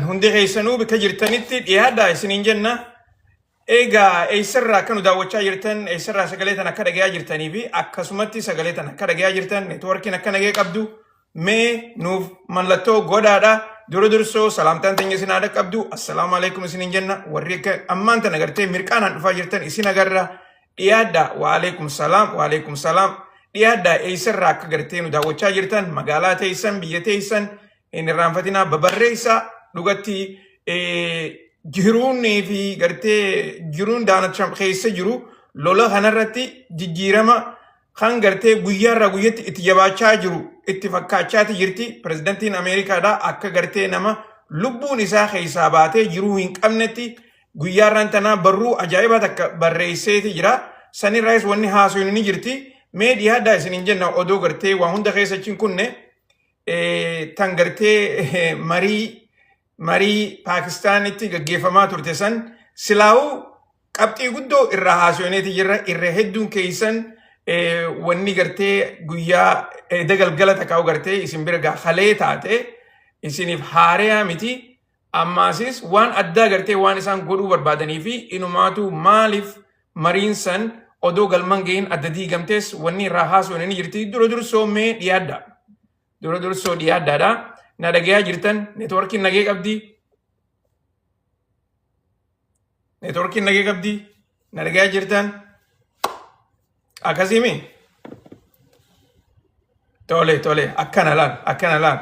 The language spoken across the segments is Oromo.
Hundi keessanuu bakka jirtanitti dhiyaadhaa isiniin jenna. Egaa eessarraa akka nu daawwachaa jirtan, eessarraa sagalee tan akka dhagayaa jirtanii fi akkasumatti sagalee tan akka dhagayaa jirtan, neetwoorkiin akka nagee qabdu mee nuuf mallattoo godhaadha. Dura dursoo salaamtaan teenya isin haadha qabdu. Assalaamu alaikum isiniin jenna. Warri akka ammaan tana gartee mirqaanaan dhufaa jirtan isin agarra. Dhiyaadha. Waalaikum salaam. Waalaikum salaam. Dhiyaadha, eessarraa akka gartee nu daawwachaa jirtan, magaalaa teessan, biyya teessan hin irraanfatinaa, babarreessaa. Dhugatti jiruunii fi gartee jiruun Daanald Tiraamp keessa jiru lola kanarratti jijjiirama kan gartee guyyaarraa guyyatti itti jabaachaa jiru itti fakkaachaati jirti. Pirezidantiin Ameerikaadha akka gartee nama lubbuun isaa keessaa baatee jiruu hin qabnetti guyyaarraan tanaa barruu ajaa'ibaa takka barreesseeti jira. Sanirraayis wanni haasofnu ni jirti. Mee dhiyaadhaa isiniin jenna. Odoo gartee waa hunda keessa achi hin kunne, tan gartee marii Paakistaanitti gaggeeffamaa turte san silaa'uu qabxii guddoo irraa haasofneeti jirra. Irra hedduun keessan wanni gartee guyyaa galgala takkaa'u gartee isin bira gahalee taate isiniif haareyaa miti. Ammaasis waan addaa gartee waan isaan godhuu barbaadanii fi inumaatu maaliif mariin san odoo galman gahin adda diigamtes wanni irraa haasofne ni jirti. Dura dursoo mee dhiyaadha. Dura dursoo dhiyaadhaadha. Na dhagayaa jirtan? Neetworkiin nagee qabdi. Neetworkiin nagee qabdi. Na dhagayaa jirtan? Akkasiimi? Tole tole, akkana laal, akkana laal.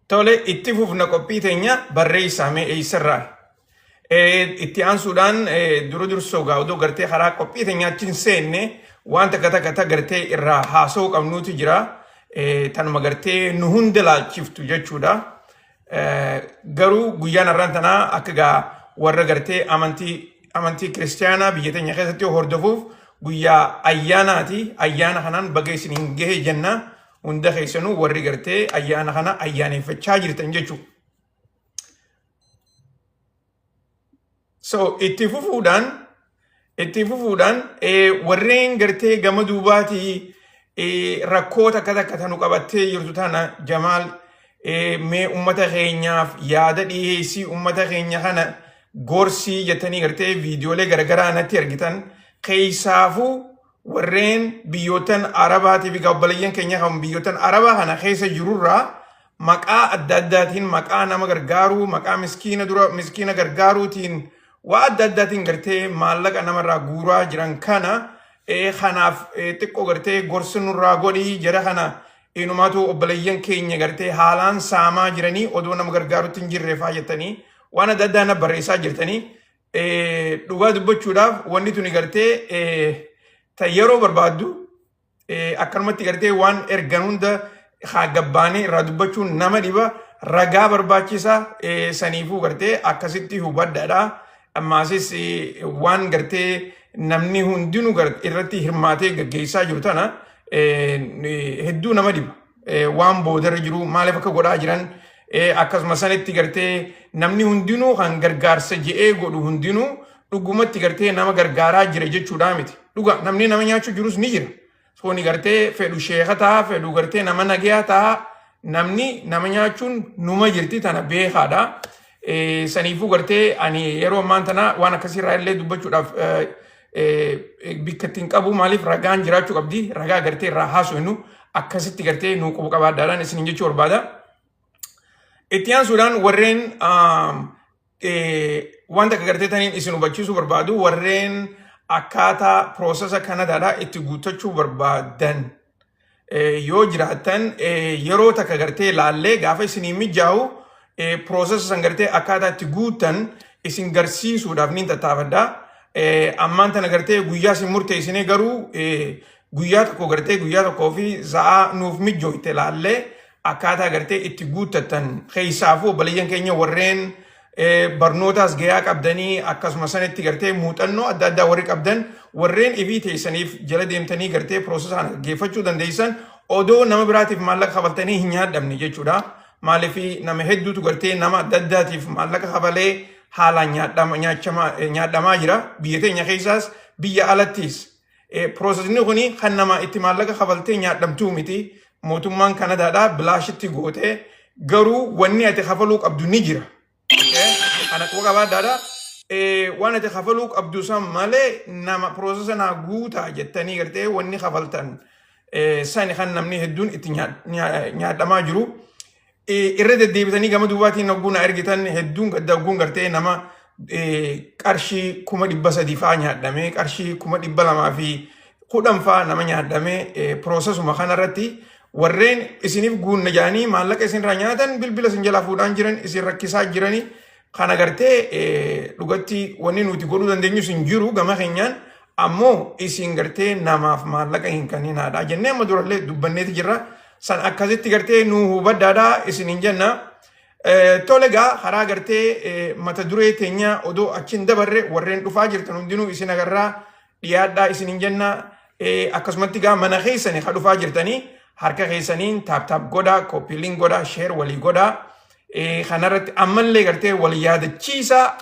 Tole, itti fufna qophii teenya. Barreessaa mee eessarraa. Itti aansuudhaan dura dursoo gaa odoo gartee karaa qophii teenyaatti hin seenne waan takka takka ta gartee irraa haasa'uu qabnuutu jira. Tanuma gartee nu hunda laalchiftu jechuudha. Garuu guyyaan har'aan tanaa akka gaa warra gartee amantii kiristaanaa biyya teenya keessatti hordofuuf guyyaa ayyaanaati. Ayyaana kanaan baga isiniin gahe jenna. Hunda keessanuu warri gartee ayyaana kana ayyaaneffachaa jirtan jechuudha. So itti fufuudhaan warreen gartee gama duubaatii rakkoo takka takka tanu qabattee jirtu tana, Jamaal, mee ummata keenyaaf yaada dhiyeessii, ummata keenya kana gorsii jettanii gartee viidiyoolee garagaraa natti argitan, keessaafuu warreen biyyootan Arabaatii fi obboleeyyan keenya kan biyyootan Arabaa kana keessa jirurraa maqaa adda addaatiin, maqaa nama gargaaruu, maqaa miskiina dura miskiina gargaaruutiin, waa adda addaatiin gartee maallaqa namarraa guuraa jiran kana, kanaaf xiqqoo gartee gorsa nurraa godhii, jara kana inumaatu obboleeyyan keenya gartee haalaan saamaa jiranii odoo nama gargaarutti hin jirre faa jettanii waan adda addaa na barreessaa jirtanii. Dhugaa dubbachuudhaaf wanni tuni gartee ta yeroo barbaaddu, akkanumatti gartee waan ergan hunda haa gabbaanee irraa dubbachuun nama dhiba, ragaa barbaachisa. Saniifuu gartee akkasitti hubadhaadha. Ammaasis waan gartee namni hundinuu irratti hirmaatee gaggeessaa jiru tana hedduu nama dhiba. Waan boodarra jiru maaliif akka godhaa jiran, akkasuma sanitti gartee namni hundinuu kan gargaarsa je'ee godhu hundinuu dhugumatti gartee nama gargaaraa jira jechuudha miti. Dhuga namni nama nyaachuu jirus ni jira. Kuni gartee fedhu sheeka ta'a, fedhu gartee nama nagayaa ta'a, namni nama nyaachuun numa jirti, tana beekaadha. Saniifuu gartee ani yeroo ammaan tana waan akkasiirraa illee dubbachuudhaaf bikka ittiin qabu. Maaliif? Ragaan jiraachuu qabdi. Ragaa gartee irraa haasofnu akkasitti gartee nuu qubu qabaadhaadhaan isiniin jechuu barbaada. Itti aansuudhaan warreen wanta akka gartee taniin isin hubachiisuu barbaadu, warreen akkaataa process Kanadaadhaa itti guuttachuu barbaadan yoo jiraattan, yeroo takka gartee laallee gaafa isinii mijaa'u process san gartee akkaataa itti guuttan isin garsiisuudhaaf niin tattaafadha. Ammaan tana gartee guyyaa isin murteessinee garuu guyyaa tokko gartee guyyaa tokkoo fi za'aa nuuf mijooyte laallee akkaataa gartee itti guuttattan, keessaafuu obboleeyyan keenya warreen barnootaas gahaa qabdanii, akkasuma sanitti gartee muuxannoo adda addaa warri qabdan, warreen ifii teessaniif jala deemtanii gartee process kana gaggeeffachuu dandeessan odoo nama biraatiif maallaqa kafaltanii hin nyaadhamne jechuudha. Maaliif? Nama hedduutu gartee nama adda addaatiif maallaqa kafalee haalaan nyaadhamaa jira. Biyya teenya keessaas biyya alattis. Processni kuni kan nama itti maallaqa kafaltee nyaadhamtuu miti. Mootummaan Kanadaadhaa bilaashitti gootee Garuu wanni ati kafaluu qabdu ni jira. Ana quba qabaadhaadha. Waan ati kafaluu qabdu san malee nama process naa guutaa jettanii gartee wanni kafaltan sani kan namni hedduun itti nyaadhamaa jiru. Irra deddeebitanii gama duubaatiin hogguu na ergitan hedduun gadda hogguun gartee nama qarshii 300,000 fa'aa nyaadhamee, qarshii 210,000 fa'aa nama nyaadhamee, processuma kanarratti warreen isiniif guunna jedhanii maallaqa isinirraa nyaatan, bilbila isin jalaa fuudhaan jiran, isin rakkisaa jiranii kana gartee dhugatti wanni nuti godhuu dandeenyus hin jiru gama keenyaan. Ammoo isin gartee namaaf maallaqa hin kenninaadha jennee amma durallee dubbanneeti jirra. San akkasitti gartee nu hubaddaadha isin hin jenna. Tole egaa, karaa gartee mata duree teenya odoo achiin dabarre, warreen dhufaa jirtan hundinuu isin agarraa, dhiyaadhaa isin hin jenna. Akkasumatti egaa mana keessanii ka dhufaa jirtanii harka keessaniin tap tap godhaa, copy link godhaa, share walii godhaa. Kanarratti ammallee gartee wal yaadachiisaa.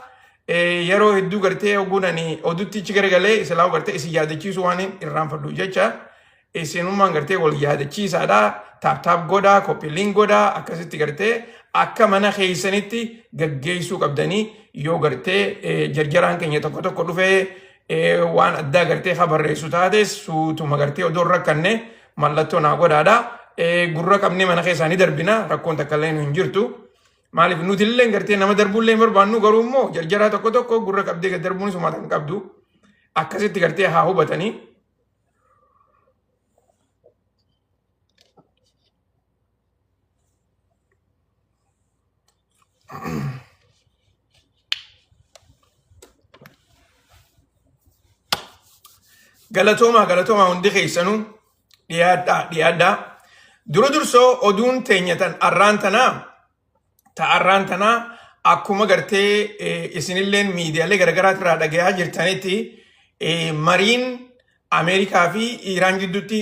Yeroo hedduu gartee ogguun ani odutti garagalee isilaa gartee isin yaadachiisu waan irraanfadhu jecha isinummaan gartee wal yaadachiisaadha. Tap tap godhaa, copy link godhaa, akkasitti gartee akka mana keessanitti gaggeessuu qabdanii. Yoo gartee jarjaraan keenya tokko tokko dhufee waan addaa gartee ka barreessu taates, suutuma gartee odoo hin rakkanne mallattoo naa godhaadha. Gurra qabnee mana keessaanii darbina, rakkoon takka illee hin jirtu. Maaliif nuti illee gartee nama darbuullee hin barbaannu, garuu immoo jarjaraa tokko tokko gurra qabdee gad darbuun sumaata hin qabdu. Akkasitti gartee haa hubatanii. Galatoomaa, galatoomaa, hundi keessanuu dhiyaadhaa, dhiyaadhaa. Dura dursoo oduun teenya tan arraan tanaa ta arraan tanaa akkuma gartee isinilleen miidiyaalee garagaraa irraa dhagayaa jirtanitti, mariin Ameerikaa fi Iiraan gidduutti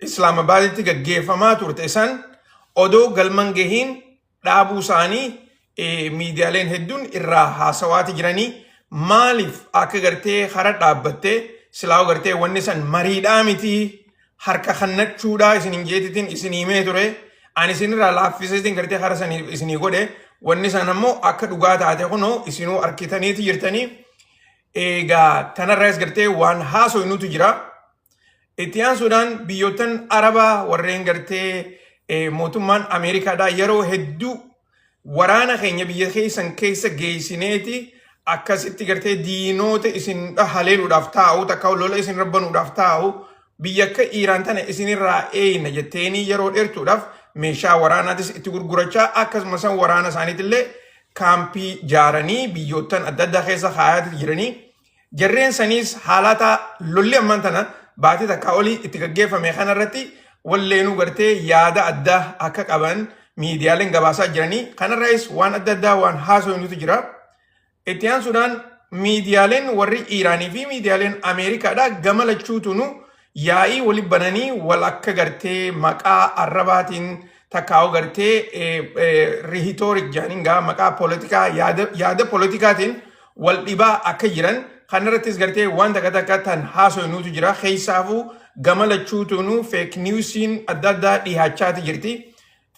Islaamabaaditti gaggeeffamaa turte san odoo galman gahiin dhaabuu isaanii miidiyaaleen hedduun irraa haasawaati jiranii. Maaliif akka gartee hara dhaabbattee silaa gartee wanni san mariidhaa miti, harka kannachuudhaa isin hin jeetitiin isin himee ture. Ani isinirraa laaffiseetiin gartee hara sanii isinii godhe. Wanni san ammoo akka dhugaa taate kunoo isinuu arkitaniiti jirtanii. Egaa tanarraas gartee waan haasoynutu jira. Itti aansuudhaan biyyoottan Arabaa warreen gartee mootummaan Ameerikaadhaa yeroo hedduu waraana keenya biyya keessan keessa geessineeti akkasitti gartee diinoota isin haleeluudhaaf taa'u, takka lola isin rabbanuudhaaf taa'u, biyya akka Iiraan tana isinirraa eeyna jetteenii yeroo dheertuudhaaf meeshaa waraanaatis itti gurgurachaa, akkasumas waraana isaaniitillee kaampii jaaranii biyyoottan adda addaa keessa kaayaati jiranii. Jarreen saniis haalata lolli ammaan tana baatii takkaa olii itti gaggeeffame kanarratti walleenuu gartee yaada addaa akka qaban miidiyaaleen gabaasaa jiranii. Kanarraayis waan adda addaa waan haasoynutu jira. Itti aansuudhaan miidiyaaleen warri Iiraanii fi miidiyaaleen Ameerikaadhaa gama lachuutunu yaa'ii wali bananii wal akka gartee maqaa arrabaatiin takkaa'u gartee rhetoric jedhaniin gaa maqaa poolitikaa, yaada poolitikaatiin wal dhibaa akka jiran kanarrattis gartee waan takka takka tan haasoynuutu jira. Keessaafuu gama lachuutunu fake newsiin adda addaa dhihaachaati jirti.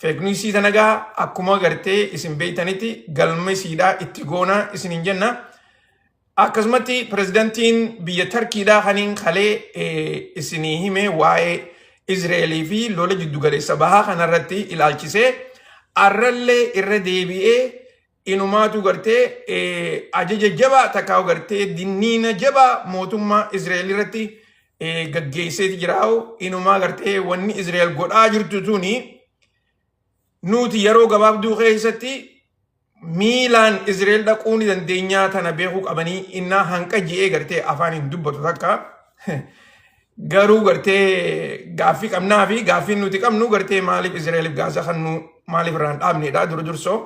Fake newsii tana gaa akkuma gartee isin beeytanitti galma isiidhaa itti goonaa isin hin jenna. Akkasumatti pirezidantiin biyya Tarkiidhaa kaniin kalee isinii hime waa'ee Izraa'elii fi lola jiddugaleessa bahaa kanarratti ilaalchisee arrallee irra deebi'ee inumaatu gartee ajaja jabaa takkaa gartee dinniina jabaa mootummaa Izraa'el irratti gaggeesseeti jiraa'u. Inumaa gartee wanni Izraa'el godhaa jirtu tuni nuti yeroo gabaabduu keessatti miilaan Izraa'el dhaquu ni dandeenyaa, tana beekuu qabanii. Innaa hanqa ji'ee gartee afaan hin dubbatu takka. Garuu gartee gaaffii qabnaa fi gaaffiin nuti qabnu gartee maaliif Izraa'eliif Gaazaa kan nu maaliif irraan dhaabnedha dura dursoo.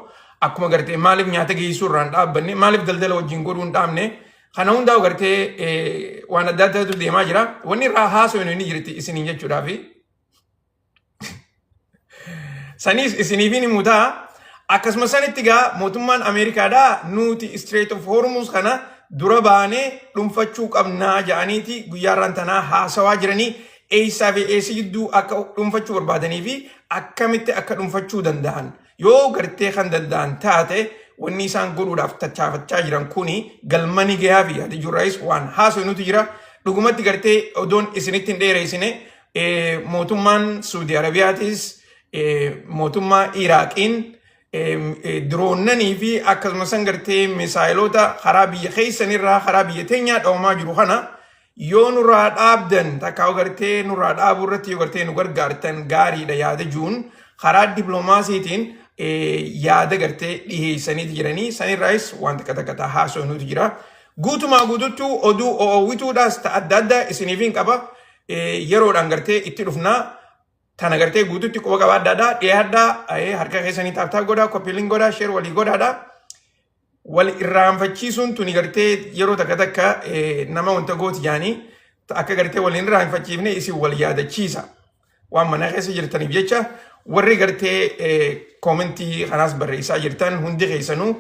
Akkuma gartee maaliif nyaata geessuu irraan dhaabbanne, maaliif daldala wajjin godhuu hin dhaabne, kana hundaa gartee waan adda addaatu deemaa jira. Wanni irraa haasofnu ni jirti isiniin jechuudhaafi. Saniis isiniif ni mutaa. Akkasuma sanitti gaa mootummaan Ameerikaadhaa nuti Strait of Hormuz kana dura baanee dhuunfachuu qabnaa jedhaniiti guyyaarraan tanaa haasawaa jiranii. Eessaa fi eessa jidduu akka dhuunfachuu barbaadanii fi akkamitti akka dhuunfachuu danda'an. Yoo gartee kan danda'an taate, wanni isaan godhuudhaaf tattaafachaa jiran kuni galma ni gahaa fi yaada jirraayis waan haasofnutu jira. Dhugumatti gartee odoon isinitti hin dheereessine, mootummaan Suudi Arabiyaatis mootummaa Iraaqiin diroonnanii fi akkasumas gartee misaayilota karaa biyya keessanirraa karaa biyya teenyaa dhawamaa jiru kana yoo nurraa dhaabdan, takkaa gartee nurraa dhaabuu irratti yoo gartee nu gargaartan gaariidha yaada jiruun karaa dippiloomaasiitiin yaada gartee dhiheessaniiti jiranii. Sanirraayis waan takka takka haasofnutu jira. Guutumaa guututtuu oduu oowwituudhaas adda addaa isiniif hin qaba. Yeroodhaan gartee itti dhufnaa. Tana gartee guututti quba qabaadhaadha. Dhiyaadhaa, harka keessanii tap tap godhaa, copy link godhaa, share walii godhaadha. Wal irraanfachiisuun tuni gartee yeroo takka takka nama wanta gooti jaanii akka gartee wal hin irraanfachiifne isin wal yaadachiisa. Waan mana keessa jirtaniif jecha, warri gartee koomentii kanaas barreessaa jirtan hundi keessanuu,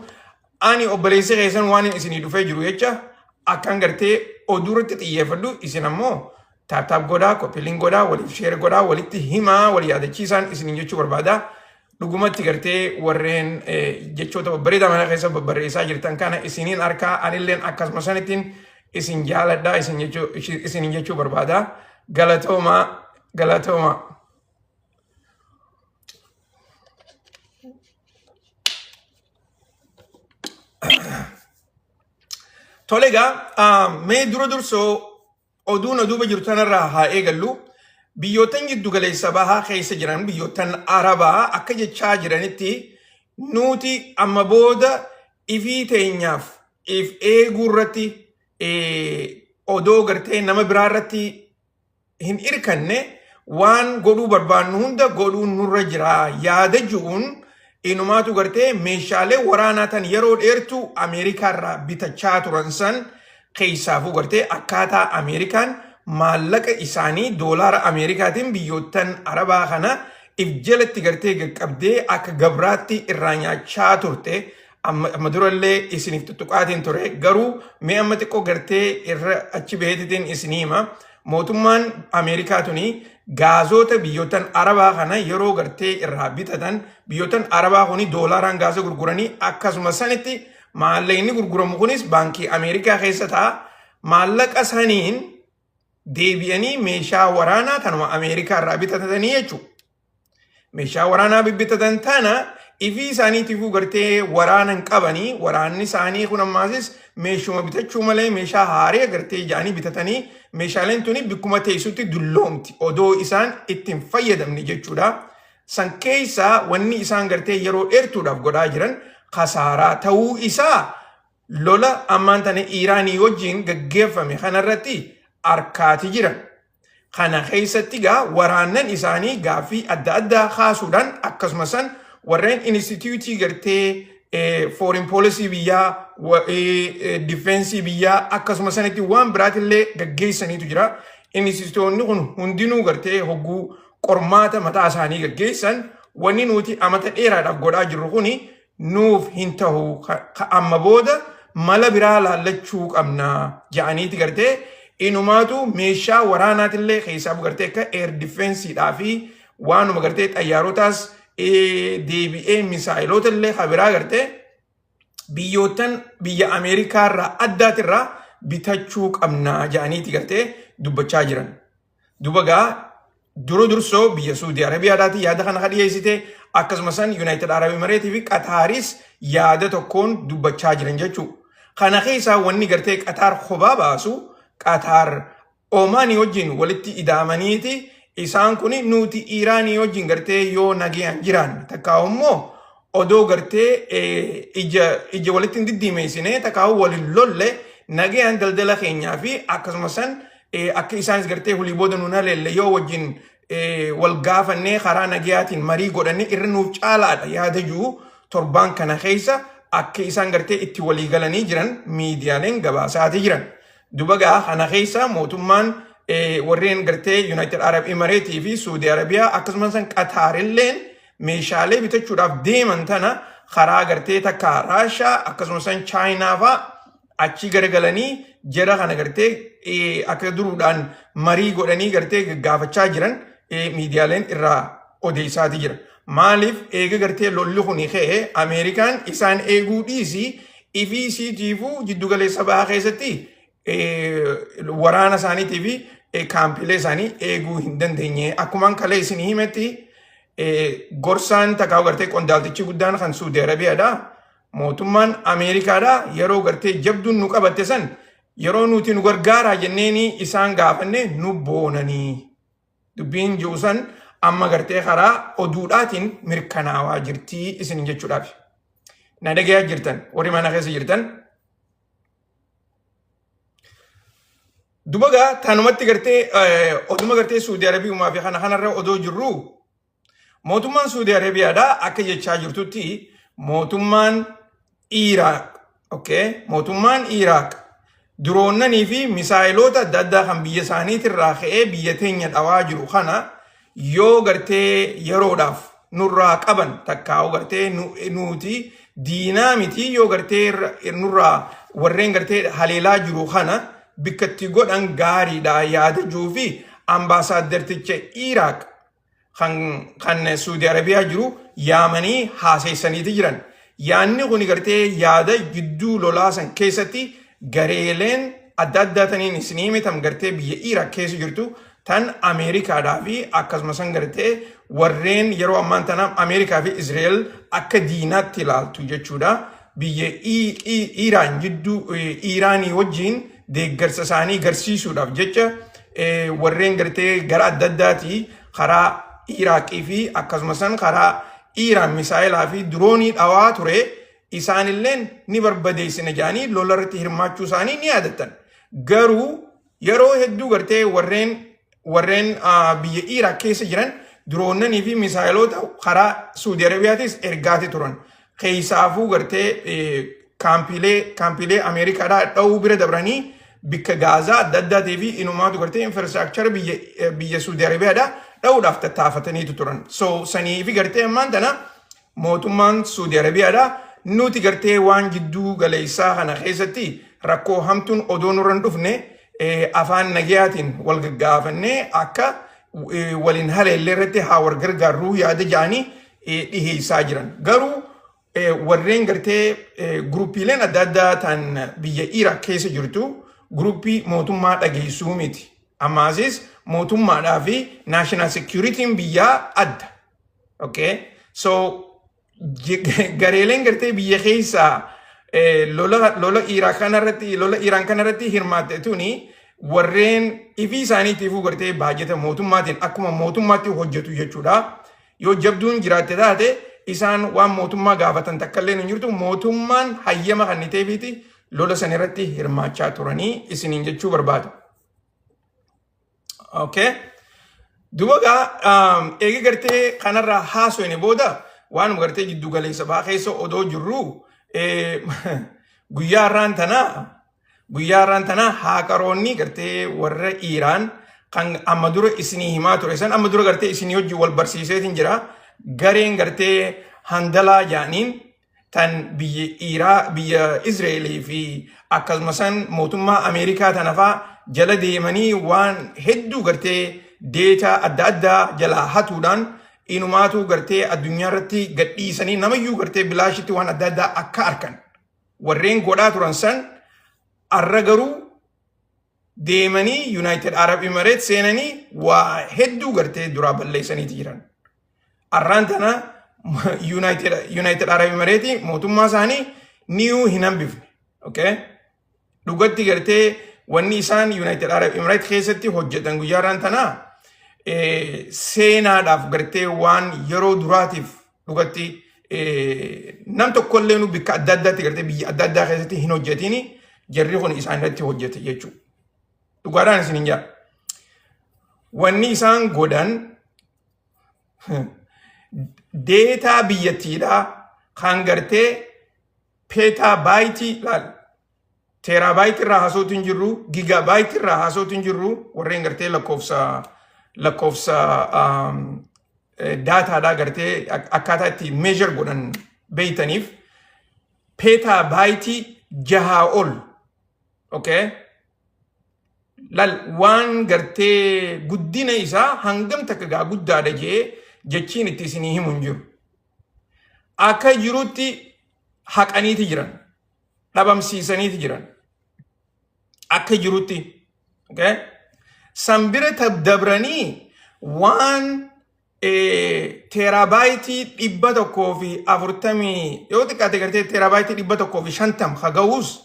ani obboleessi keessan waan isinii dhufee jiru jecha akkan gartee oduu irratti xiyyeeffadhu, isin ammoo tap tap godhaa, copy link godhaa, waliif share godhaa, walitti himaa, wal yaadachiisaan isiniin jechuu barbaada. Dhugumatti gartee warreen jechoota babbareedaa mana keessa babbarreessaa jirtan kana isiniin harkaa, anilleen akkasuma sanittiin isin jaaladhaa isiniin jechuu barbaada. Galatoomaa, galatoomaa. Tole egaa, mee dura dursoo oduun oduuba jirtu tanarraa haa eegallu. Biyyoottan giddu galeessa bahaa keessa jiran, biyyoottan Arabaa, akka jechaa jiranitti nuti amma booda ifii teenyaaf if eeguu irratti odoo gartee nama biraa irratti hin irkanne waan godhuu barbaannu hunda godhuun nurra jira yaada ji'uun, inumaatu gartee meeshaalee waraanaa tan yeroo dheertuu Ameerikaarraa bitachaa turan san keessaafuu gartee akkaataa Ameerikaan maallaqa isaanii doolaara Ameerikaatiin biyyoottan Arabaa kana if jalatti gartee qaqqabdee akka gabraatti irraa nyaachaa turte amma durallee isiniif tuttuqaatiin ture. Garuu mee amma xiqqoo gartee irra achi baheetitiin isinii hima. Mootummaan Ameerikaa tuni gaazota biyyoottan Arabaa kana yeroo gartee irraa bitatan, biyyoottan Arabaa kuni doolaaraan gaasa gurguranii, akkasuma sanitti maallaqni gurguramu kunis baankii Ameerikaa keessa ta'a. Maallaqa saniin deebi'anii meeshaa waraanaa tanuma Ameerikaa irraa bitatanii jechuudha. Meeshaa waraanaa bibbitatan tana ifii isaaniitiifuu gartee waraana hin qabanii. Waraanni isaanii kun ammaasis meeshuma bitachuu malee meeshaa haaree gartee ja'anii bitatanii, meeshaaleen tuni bikkuma teessutti dulloomti odoo isaan ittiin fayyadamne jechuudha. San keessaa wanni isaan gartee yeroo dheertuudhaaf godhaa jiran kasaaraa ta'uu isaa lola ammaan tana Iiraanii wajjin gaggeeffame kanarratti arkaati jiran. Kana keessatti gaa waraannan isaanii gaaffii adda addaa kaasuudhaan, akkasuma san warreen instituutii gartee foreign policy biyyaa, defense biyyaa, akkasuma sanitti waan biraatillee gaggeessaniitu jira. Instituutonni kun hundinuu gartee hogguu qormaata mataa isaanii gaggeessan, wanni nuti amata dheeraadhaaf godhaa jirru kuni nuuf hin ta'u, amma booda mala biraa laallachuu qabna ja'aniiti gartee inumaatu meeshaa waraanaatillee keessaa gartee akka air defenseedhaa fi waanuma gartee xayyaarotaas deebi'ee misaayilota illee kabiraa gartee biyyoottan biyya Ameerikaa irraa addaatirraa bitachuu qabna ja'aniiti gartee dubbachaa jiran. Duba gaa dura dursoo biyya Suudii Arabiyaadhaati yaada kana dhiyeessite, akkasuma san United Arab Emirates fi Qataaris yaada tokkoon dubbachaa jiran jechuudha. Kana keessaa wanni gartee Qataar kophaa baasu, Qataar Omaanii wajjin walitti ida'amaniiti isaan kun nuti Iiraanii wajjin gartee yoo nagayaan jiraan, takkaa immoo odoo gartee ija walitti hin diddiimeessine, takkaa waliin lolle, nagayaan daldala keenyaa fi akkasuma san akka isaanis gartee hulii booda nuun haleelle yoo wajjin wal gaafannee karaa nagayaatiin marii godhanne irra nuuf caalaadha yaada jiru torbaan kana keessa akka isaan gartee itti walii galanii jiran miidiyaaleen gabaasaati jiran. Duba gaa kana keessa mootummaan warreen gartee United Arab Emirates fi Saudi Arabiyaa akkasumas san Qataarilleen meeshaalee bitachuudhaaf deeman tana karaa gartee takka Raashaa akkasumas san Chaayinaa fa'aa achi garagalanii jara kana gartee akka duruudhaan marii godhanii gartee gaggaafachaa jiran miidiyaaleen irraa odeessaati jira. Maaliif eega gartee lolli kun ka'e Ameerikaan isaan eeguu dhiisii ifii isiitiifuu jiddugaleessa bahaa keessatti waraana isaaniitii fi kaampiilee isaanii eeguu hin dandeenye. Akkumaan kalee isin himetti gorsaan takkaa gartee qondaaltichi guddaan kan Suudi Arabiyaadha. Mootummaan Ameerikaadha yeroo gartee jabduun nu qabatte san yeroo nuti nu gargaaraa jenneeni isaan gaafanne nu boonanii. Dubbiin jiru san amma gartee karaa oduudhaatiin mirkanaawaa jirtii isin jechuudhaaf. Na dhagayaa jirtan warri mana keessa jirtan. Duba gaa tanumatti gartee oduma gartee Suudi Arabiyumaa fi kana kanarra odoo jirru mootummaan Suudi Arabiyaadha akka jechaa jirtutti mootummaan Iraaq okay mootummaan Iraaq diroonnanii fi misaayiloota adda addaa kan biyya isaaniitirraa ka'ee biyya teenya dhawaa jiru kana yoo gartee yeroodhaaf nurraa qaban takkaa'u gartee nuti diinaa miti yoo gartee nurraa warreen gartee haleelaa jiru kana bikkatti godhan gaariidha yaada jiruu fi ambaasaaddarticha Iraaq kan Suudi Arabiyaa jiru yaamanii haaseessaniiti jiran. Yaanni kun gartee yaada gidduu lolaa san keessatti gareeleen adda addaa taniin isinii hime gartee biyya Iraaq keessa jirtu tan Ameerikaadhaa fi akkasumas san gartee warreen yeroo ammaan tana Ameerikaa fi Israa'el akka diinaatti ilaaltu jechuudha. Biyya Iraan jidduu Iraanii wajjin deeggarsa isaanii garsiisuudhaaf jecha warreen gartee gara adda addaatii karaa Iraaqii fi akkasumas san karaa Iraan misaayilaa fi diroonii dhawaa ture isaanilleen ni barbadeessina jedhanii lola irratti hirmaachuu isaanii ni yaadattan. Garuu yeroo hedduu gartee warreen biyya Iraaq keessa jiran diroonnanii fi misaayiloota karaa Suudi Arabiyaatis ergaati turan. Keessaafuu gartee kaampiilee Ameerikaadhaa dha'uu bira dabranii bikka Gaazaa adda addaatii fi inumaatu gartee infrastructure biyya Suudi Arabiyaadhaa dha'uudhaaf tattaafataniitu turan. So sanii fi gartee ammaan tana mootummaan Suudi Arabiyaadhaa nuti gartee waan jidduu galeessaa kana keessatti rakkoo hamtuun odoo nurra hin dhufne afaan nagayaatiin wal gaggaafannee akka waliin haleellee irratti haa wal gargaarruu yaada ja'anii dhiheessaa jiran. Garuu warreen gartee guruppiileen adda addaa tan biyya Iraaq keessa jirtu guruppii mootummaa dhageessuu miti. Ammaasis mootummaadhaa fi national securityn biyyaa adda. Okay? So gareeleen gartee biyya keessaa lola Iraaq kanarratti lola Iraan kanarratti hirmaatte tuni warreen ifii isaaniitiifuu gartee baajata mootummaatiin akkuma mootummaatti hojjetu jechuudha. Yoo jabduun jiraatte taate isaan waan mootummaa gaafatan takka illee hin jirtu, mootummaan hayyama kanniteefiiti lola san irratti hirmaachaa turanii isiniin jechuu barbaada. Okay. Duba gaa eegi gartee kanarraa haasofne booda waanuma gartee jiddu galeessa baa keessa odoo jirru guyyaa har'aan tanaa haakaroonni gartee warra Iiraan kan amma dura isinii himaa ture san amma dura gartee isinii hojii wal barsiiseetiin jira. Gareen gartee Handalaa jaaniin tan biyya Iiraa biyya Israa'elii fi akkasumas san mootummaa Ameerikaa tana faa jala deemanii waan hedduu gartee data adda addaa jalaa hatuudhaan inumaatu gartee addunyaa irratti gadhiisanii namayyuu gartee bilaashitti waan adda addaa akka arkan warreen godhaa turan san arra garuu deemanii United Arab Emirates seenanii waa hedduu gartee duraa balleessaniiti jiran. Arraan tana United Arab Emirates mootummaa isaanii niyuu hin hambifne. Okay? Dhugatti gartee wanni isaan United Arab Emirates keessatti hojjetan guyyaa har'aan tanaa seenaadhaaf gartee waan yeroo duraatiif dhugatti nam tokkollee nu bikka adda addaatti gartee biyya adda addaa keessatti hin hojjetini jarri kun isaan irratti hojjete jechuudha. Dhugaadhaan isin hin jaa. Wanni isaan godhan data biyyattiidhaa kan gartee petabyte laal, terabyte irraa haasootu hin jirru, gigabyte irraa haasootu hin jirru, warreen gartee lakkoofsa dataadhaa gartee akkaataa itti measure godhan beeytaniif petabyte 6 ol, okay, lal waan gartee guddina isaa hangam takka gaa guddaadha jee jechiin itti isinii himu hin jiru. Akka jirutti haqaniiti jiran. Dhabamsiisaniiti jiran. Akka jirutti. Okay? San bira dabranii waan terabyte 140, yoo xiqqaate gartee terabyte 150 haga'us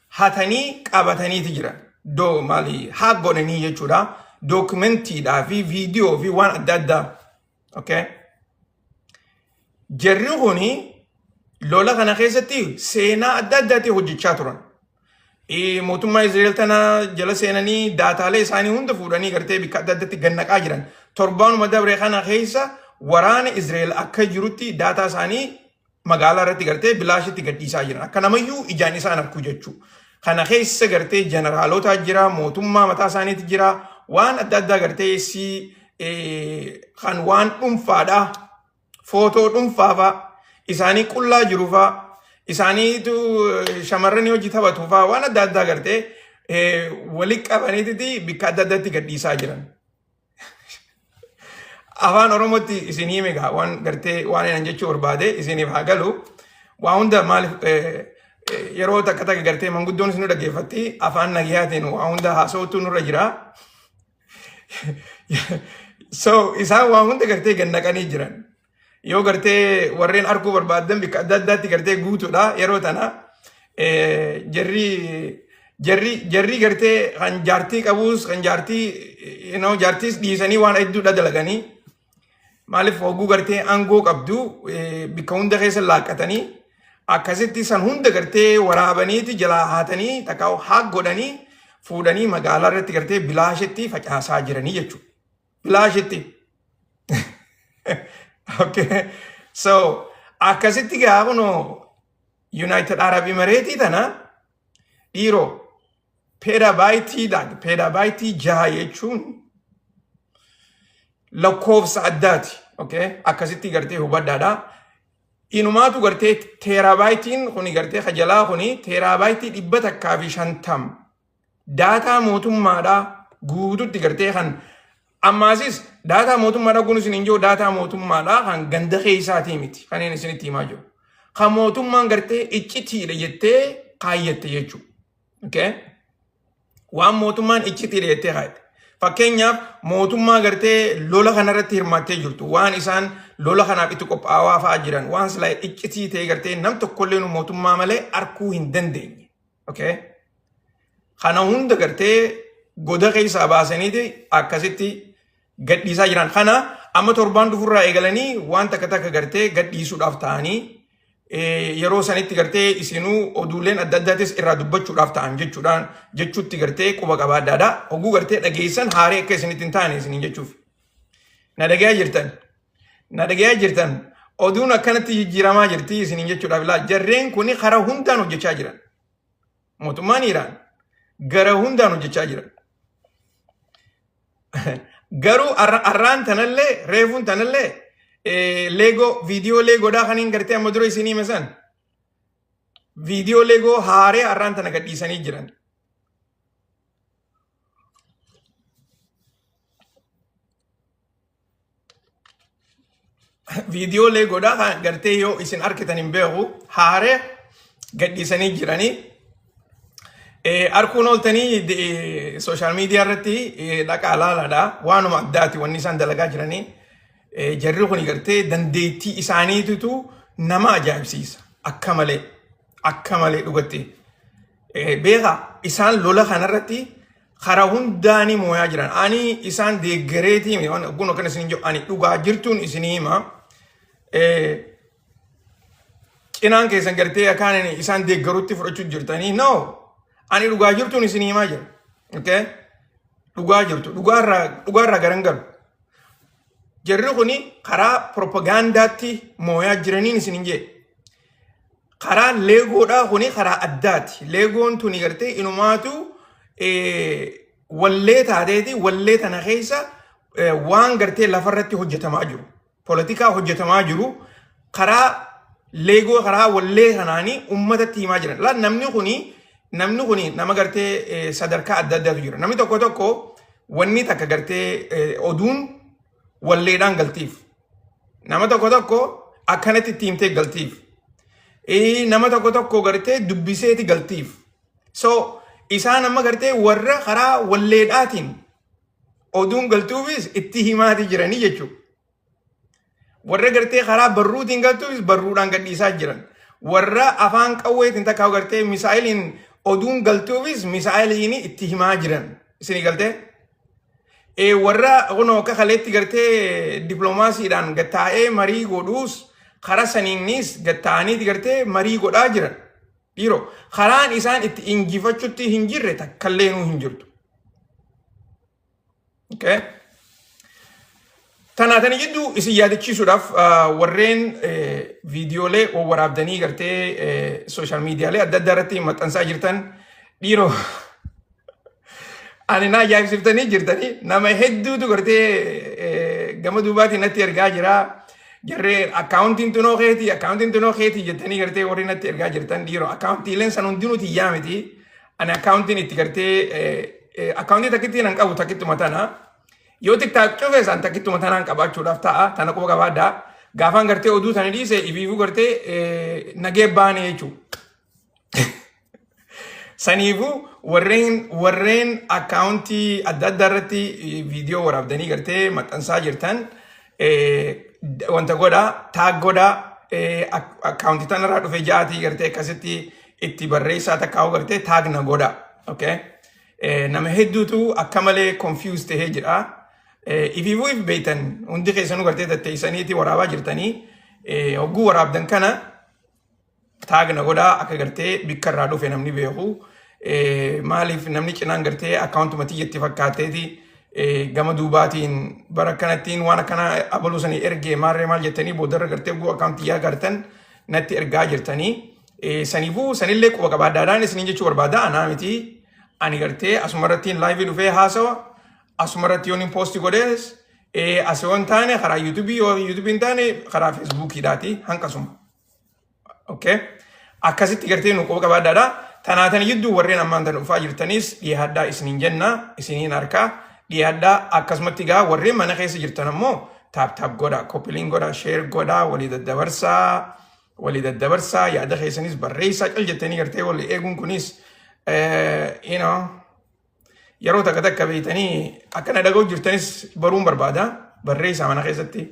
hatanii qabataniiti jiran. Do maali haa godhanii jechuudha. Documentiidhaa fi viidiyoo fi waan adda addaa. Okay? Jarri kuni lola kana keessatti seenaa adda addaatti hojjechaa turan. Mootummaa Israa'el tana jala seenanii daataalee isaanii hunda fuudhanii gartee bakka adda addaatti gannaqaa jiran. Torbaanuma dabre kana keessa waraana Israa'el akka jirutti daataa isaanii magaalaa irratti gartee bilaashitti gadhiisaa jiran. Akka namayyuu ijaan isaan arku jechuudha. Kana keessa gartee jeneraalota jira, mootummaa mataa isaaniitti jira, waan adda addaa gartee si kan waan dhuunfaadha. Footoo dhuunfaa fa'a, isaanii qullaa jiru fa'a, isaaniitu shamarranii hojii taphatu fa'a, waan adda addaa gartee walitti qabaniititi bakka adda addaatti gadhiisaa jiran. Afaan Oromootti isin hime gaa, waan gartee waan inni jechuu barbaade isiniif haa galu. Waa hunda maaliif yeroo takka takka gartee manguddoon isin dhaggeeffatti, afaan nagayaatiin waa hunda haasa'utu nurra jira. So isaan waa hunda gartee gannaqanii jiran. Yoo gartee warreen arguu barbaadan bakka adda addaatti gartee guutuudha yeroo tana. Jarri gartee kan jaartii qabus, kan jaartii jaartiis dhiisanii waan hedduudha dalaganii. Maaliif hogguu gartee aangoo qabdu bakka hunda keessa laaqqatanii akkasitti san hunda gartee waraabaniiti jalaa haatanii takka haaq godhanii fuudhanii magaalaa irratti gartee bilaashitti facaasaa jiranii jechuudha. Bilaashitti. Okay. So akkasitti gaa kunoo United Arab Emirates tana dhiiroo petabyteiidha. Petabyte 6 jechuun lakkoofsa addaati. Okay. Akkasitti gartee hubadhaadha. Inumaatu gartee terabyteiin kuni gartee kajalaa kuni terabyte 150 daataa mootummaadhaa guututti gartee kan ammaasis daataa mootummaadhaa kun isin hin jiru, daataa mootummaadhaa kan ganda keessaatii miti kan inni isinitti himaa jiru. Kan mootummaan gartee iccitiidha jettee kaayyatte jechuudha. Okay? Waan mootummaan iccitiidha jettee kaayatte. Fakkeenyaaf, mootummaa gartee lola kanarratti hirmaattee jirtu, waan isaan lola kanaaf itti qophaa'aa fa'aa jiran, waan silaa iccitii ta'e gartee nam tokkollee nu mootummaa malee arguu hin dandeenye. Okay? Kana hunda gartee goda keessaa baasaniiti akkasitti gadhiisaa jiran. Kana amma torbaan dhufurraa eegalanii waan takka takka gartee gadhiisuudhaaf ta'anii, yeroo sanitti gartee isinuu oduuleen adda addaatis irraa dubbachuudhaaf ta'an jechuudhaan jechuutti gartee quba qabaaddaadha. Oguu gartee dhageessan haaree akka isinitti hin taane isiniin jechuuf. Na dhagayaa jirtan. Na dhagayaa jirtan. Oduun akkanatti jijjiiramaa jirti isiniin jechuudhaaf laa, jarreen kun karaa hundaan hojjechaa jiran. Mootummaan Iraan gara hundaan hojjechaa jiran. Garuu arraan tanallee, reefuun tanallee, Lego, viidiyoo Legoodhaa kan hin gartee amma dura isinii hime san, viidiyoo Lego haaree arraan tana gadhiisanii jiran. Viidiyoo Legoodhaa kan gartee yoo isin argitan hin beeku, haaree gadhiisanii jiranii. Arguun ooltanii social media irratti dhaqaa laalaadha. Waanuma addaati wanni isaan dalagaa jiranii. Jarri kun gartee dandeettii isaaniititu nama ajaa'ibsiisa. Akka malee. Akka malee dhugatti. Beekaa, isaan lola kanarratti karaa hundaanii mooyaa jiran. Ani isaan deeggareetii kun akkana isin jedhu, ani dhugaa jirtuun isinii hima. Cinaan keessan gartee akkaan isaan deeggarutti fudhachuu jirtanii, no, ani dhugaa jirtuun isinii himaa jira. Okay? Dhugaa jirtu dhugaarraa garan galu. Jarri kuni karaa propagaandaatti mooyaa jiraniin isin hin jee. Karaa Legoodhaa kuni karaa addaati. Legoon tuni gartee inumaatu wallee taateeti, wallee tana keessa waan gartee lafarratti hojjetamaa jiru. Poolitikaa hojjetamaa jiru karaa Lego, karaa wallee kanaanii uummatatti himaa jiran. Laal, namni kuni nama gartee sadarkaa adda addaatu jira. Namni tokko tokko wanni takka gartee oduun walleedhaan galtiif. Nama tokko tokko akkanatti itti himtee galtiif. Nama tokko tokko gartee dubbiseeti galtiif. So isaan amma gartee warra karaa walleedhaatiin oduun galtuufis itti himaati jiranii jechuudha. Warra gartee karaa barruutiin galtuufis barruudhaan gadhiisaa jiran. Warra afaan qawweetiin takkaa gartee misaa'iliin oduun galtuufis misaa'iliin itti himaa jiran. Isinii galtee? Warra kunoo akka kaleetti gartee dippiloomaasiidhaan gattaa'ee marii godhuus karaa saniinis gatta'aniiti gartee marii godhaa jiran. Dhiiroo karaan isaan itti injifachutti hin jirre takkallee nuu hin jirtu. Okay? Tanaatanii jidduu isin yaadachiisuudhaaf warreen viidiyoolee waraabdanii gartee social miidiyaalee adda addaa irratti maxxansaa jirtan, dhiiroo, ani na ajaa'ibsiiftanii jirtanii. Nama hedduutu gartee gama duubaatiin natti ergaa jira. Jarree akkaawuntiin tunoo keetii, akkaawuntiin tunoo keetii jettanii gartee warri natti ergaa jirtan, dhiiroo, akkaawuntiileen san hundinuu tiyyaa miti. Ani akkaawuntiin itti gartee akkaawuntii takkittiin an qabu takkittuma tana. Yoo TikTok cufe isaan takkittuma tanaan qabaachuudhaaf ta'a. Tana quba qabaadhaa. Gaafaan gartee oduu tana dhiise ifiifuu gartee nagee baane jechuudha. Saniifuu warreen akkaawuntii adda addaa irratti viidiyoo waraabdanii gartee maxxansaa jirtan, wanta godhaa, tag godhaa, akkaawuntii tanarraa dhufe ja'aatii gartee akkasitti itti barreessaa takkaa'u gartee tag na godhaa. Okay? Nama hedduutu akka malee confused tahee jira. Ifiifuu if beektan hundi keessanuu gartee tatteessaniiti waraabaa jirtanii, hogguu waraabdan kana tag na godhaa akka gartee bikka irraa dhufe namni beeku. Maaliif namni cinaan gartee akkaawuntuma tiyyatti fakkaatteeti gama duubaatiin bara akkanattiin waan akkana abaluu sanii ergee maarree maal jettanii boodarra gartee guu akkaawuntii yaa gartan natti ergaa jirtanii. Saniifuu sanillee quba qabaadhaadhaan isiniin jechuu barbaada. Anaa miti, ani gartee asumarrattiin live dhufee haasawa, asumarratti yoon post godhees as yoo hin taane karaa YouTubeii, yoo YouTubeii hin taane karaa Facebookiidhaati hanqasuma. Okay. Akkasitti gartee nu quba qabaadhaadha. Tanaatan jidduu warreen ammaan tan dhufaa jirtanis dhiyaadhaa isiniin jenna, isiniin harkaa dhiyaadhaa. Akkasumatti gaa warreen mana keessa jirtan ammoo tap tap godha, copy link godha, share godha, walii daddabarsaa, walii daddabarsaa, yaada keessanis barreessaa. Cal jettanii gartee walii eeguun kunis yeroo takka takka beeytanii akkana dhaga'u jirtanis baruun barbaada, barreessaa mana keessatti.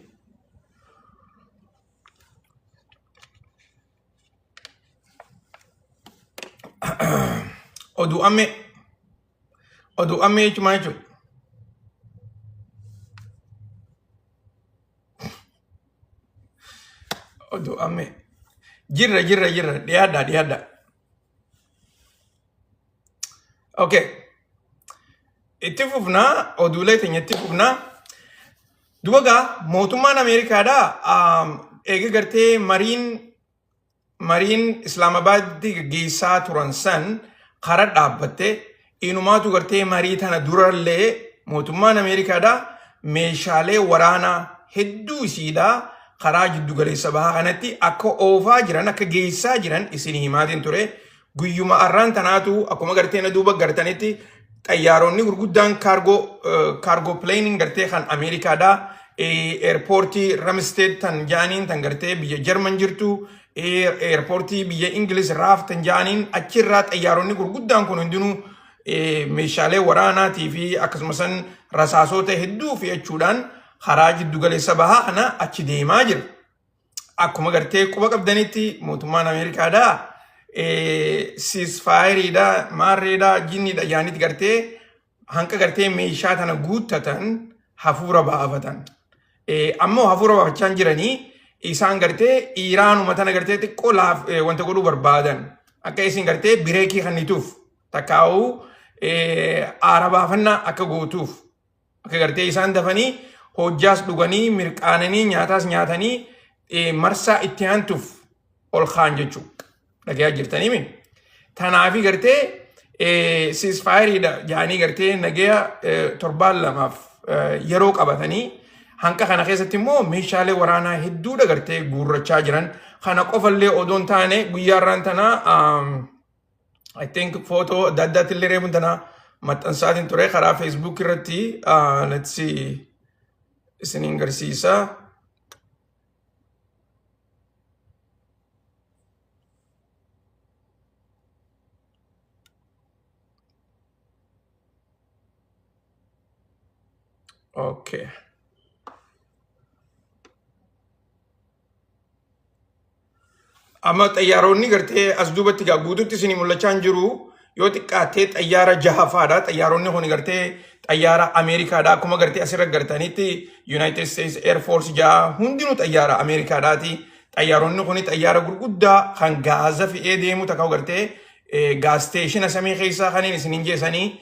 Oduu ammee, oduu ammee jechuun maal jechuudha? Oduu ammee. Jirra, jirra, jirra, dhiyaadhaa, dhiyaadhaa. Okay. Itti fufnaa, oduulee teenya itti fufnaa. Duba gaa mootummaan Ameerikaadhaa eega gartee mariin Islaamabaaditti gaggeessaa turan san kara dhaabbatte, inumaatu gartee marii tana durallee mootummaan Ameerikaadhaa meeshaalee waraanaa hedduu isiidhaa karaa jiddugaleessa bahaa kanatti akka oofaa jiran, akka geessaa jiran isin himaatiin ture. Guyyuma arraan tanaatu akkuma gartee na duuba gartanitti xayyaaronni gurguddaan cargo planeiin gartee kan Ameerikaadhaa airportii Ramstein tan jaaniin tan gartee biyya Jarman jirtu, airportii biyya Ingilis RAF tan jaaniin, achirraa xayyaaronni gurguddaan kun hundinuu meeshaalee waraanaatii fi akkasumas rasaasota hedduu fe'achuudhaan karaa jiddugaleessa bahaa kana achi deemaa jira. Akkuma gartee quba qabdanitti mootummaan Ameerikaadhaa ceasefireiidha, maarreedha, jinniidha jaanitti gartee hanqa gartee meeshaa tana guuttatan hafuura baafatan. Ammoo hafuura baafachaa hin jiranii, isaan gartee Iiraanuma tana gartee xiqqoo laaf wanta godhuu barbaadan. Akka isin gartee breakii kennituuf takkaa'uu aara baafannaa akka gootuuf, akka gartee isaan dafanii hojjaas dhuganii mirqaananii nyaataas nyaatanii marsaa itti aantuuf ol kaan jechuudha. Dhagayaa jirtanii mi? Tanaafi gartee ceasefireiidha jaanii gartee nagaya torbaan lamaaf yeroo qabatanii hanqa kana keessatti immoo meeshaalee waraanaa hedduudha gartee guurrachaa jiran. Kana qofallee odoo hin taane guyyaa irraan tanaa I think footoo adda addaatti illee reefuun tana maxxansaatiin ture karaa Facebook irratti. Let's see, isiniin garsiisa. Okay. Amma xayyaaronni gartee as duubatti gaa guututti isinii mul'achaa hin jiru. Yoo xiqqaattee xayyaara jahafaadha. Xayyaaronni kun gartee xayyaara Ameerikaadha. Akkuma gartee asirra gartanitti United States Air Force jaha hundinuu xayyaara Ameerikaadhaati. Xayyaaronni kun xayyaara gurguddaa kan gaaza fe'ee deemu takka gartee gas station samii keessaa kanneen isiniin jeessanii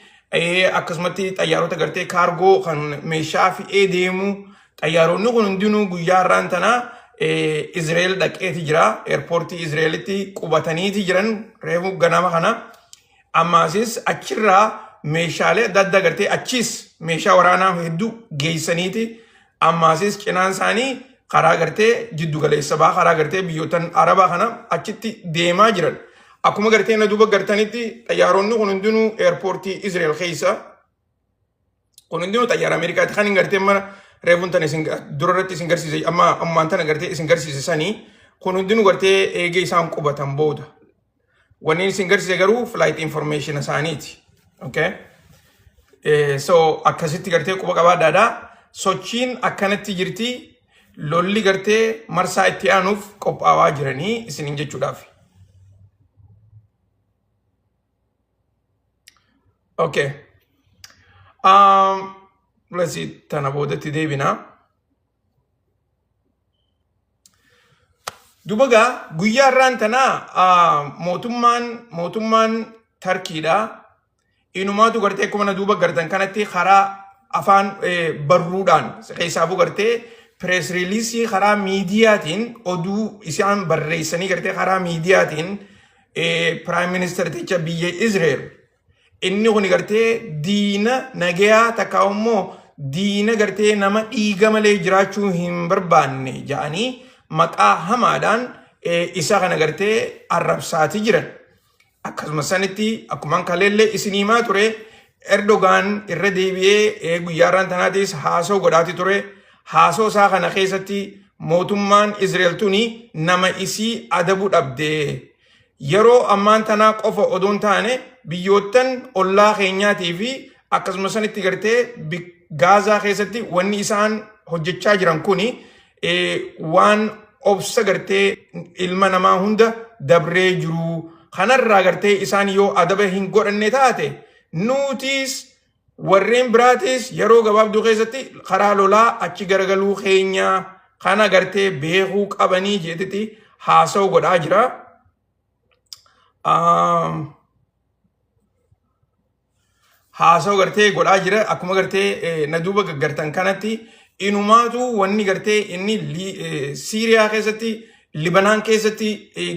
akkasumatti xayyaarota gartee cargo kan meeshaa fe'ee deemu. Xayyaaronni kun hundinuu guyyaa har'aan tana Izrael dhaqeeti jira. Airportii Izraelitti qubataniiti jiran reefu ganama kana. Ammaasis achirraa meeshaalee adda addaa gartee achiis meeshaa waraanaa hedduu geessaniiti. Ammaasis cinaan isaanii karaa gartee jiddu galeessa bahaa karaa gartee biyyootan Arabaa kana achitti deemaa jiran. Akkuma gartee na duuba gartanitti xayyaaronni kun hundinuu airportii Izrael keessa. Kun hundinuu xayyaara Ameerikaati. Kan hin gartee mana reefuun tana isin dura irratti isin garsiise amma ammaan tana gartee isin garsiise sanii kun hundinuu gartee eegee isaan qubatan booda. Wanni isin garsiise garuu flight information isaaniiti. Okay? So akkasitti gartee quba qabaadhaadha. Sochiin akkanatti jirti. Lolli gartee marsaa itti aanuuf qophaawaa jiranii isiniin jechuudhaaf. Okay. Let's see, tana boodatti deebina. Duba gaa guyyaa irraan tanaa mootummaan Tarkiidha. Inumaatu gartee akkuma na duuba gartan kanatti karaa afaan barruudhaan keessaafuu gartee press release karaa miidiyaatiin oduu isaan barreessanii gartee karaa miidiyaatiin prime ministerticha biyya Israel inni kun gartee diina nagayaa takka immoo diina gartee nama dhiiga malee jiraachuu hin barbaanne jedhanii maqaa hamaadhaan isa kana gartee arrabsaatii jiran. Akkasuma sanitti akkuma kaleellee isin himaa ture, Erdogaan irra deebi'ee guyyaa irraan tanaatis haasoo godhaati ture. Haasoo isaa kana keessatti mootummaan Israel tuni nama isii adabuu dhabde. Yeroo ammaan tanaa qofa odoo hin taane biyyoottan ollaa keenyaatii fi akkasuma sanitti gartee Gaazaa keessatti wanni isaan hojjechaa jiran kuni waan obsa gartee ilma namaa hunda dabree jiru. Kanarraa gartee isaan yoo adaba hin godhanne taate nutis warreen biraatis yeroo gabaabduu keessatti karaa lolaa achi garagaluu keenya kana gartee beekuu qabanii jeetiti haasa'u godhaa jira. Haasa'u gartee godhaa jira. Akkuma gartee na duuba gaggartan kanatti inumaatu wanni gartee inni Siiriyaa keessatti, Libanaan keessatti,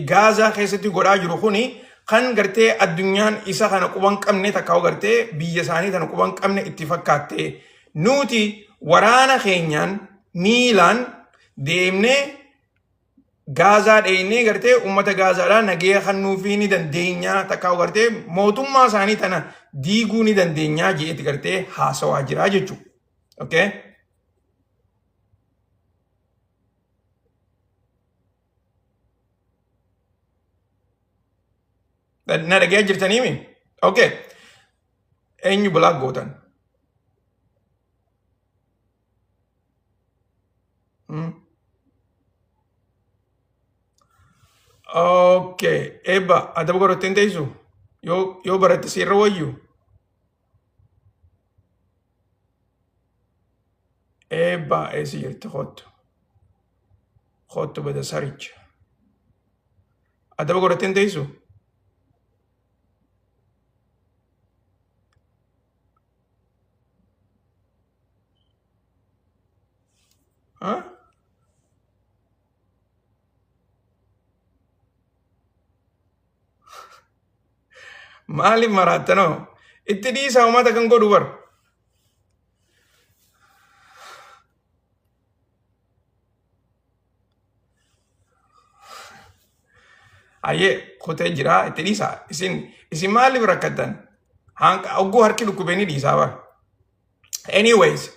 Gaazaa keessatti godhaa jiru kuni kan gartee addunyaan isa kana quban qabne takka gartee biyya isaanii tana quban qabne itti fakkaatte. Nuti waraana keenyaan miilaan deemnee Gaazaa dheeynee gartee uummata Gaazaadhaa nageenya kennuufii ni dandeenya takka gartee mootummaa isaanii tana diiguu ni dandeenya jeeti gartee haasawaa jira jechuudha. Okay? Na dhaga'aa jirtaniimi? Okay. Eenyu block gootan? Okay. Eebba adaba godhattee hin teessu? Yoo baratte si irra wayyu? Eebba eessa jirti kottu? Kottu bada saricha. Adaba godhattee hin teessu? Ha? Maaliif maraattanoo? Itti dhiisaa, uummata kan godhu bar. Ayyee, kutee jira, itti dhiisaa. Isin maaliif rakkattan? Hanqa ogguu harki dhukkubee ni dhiisaa bar. Anyways,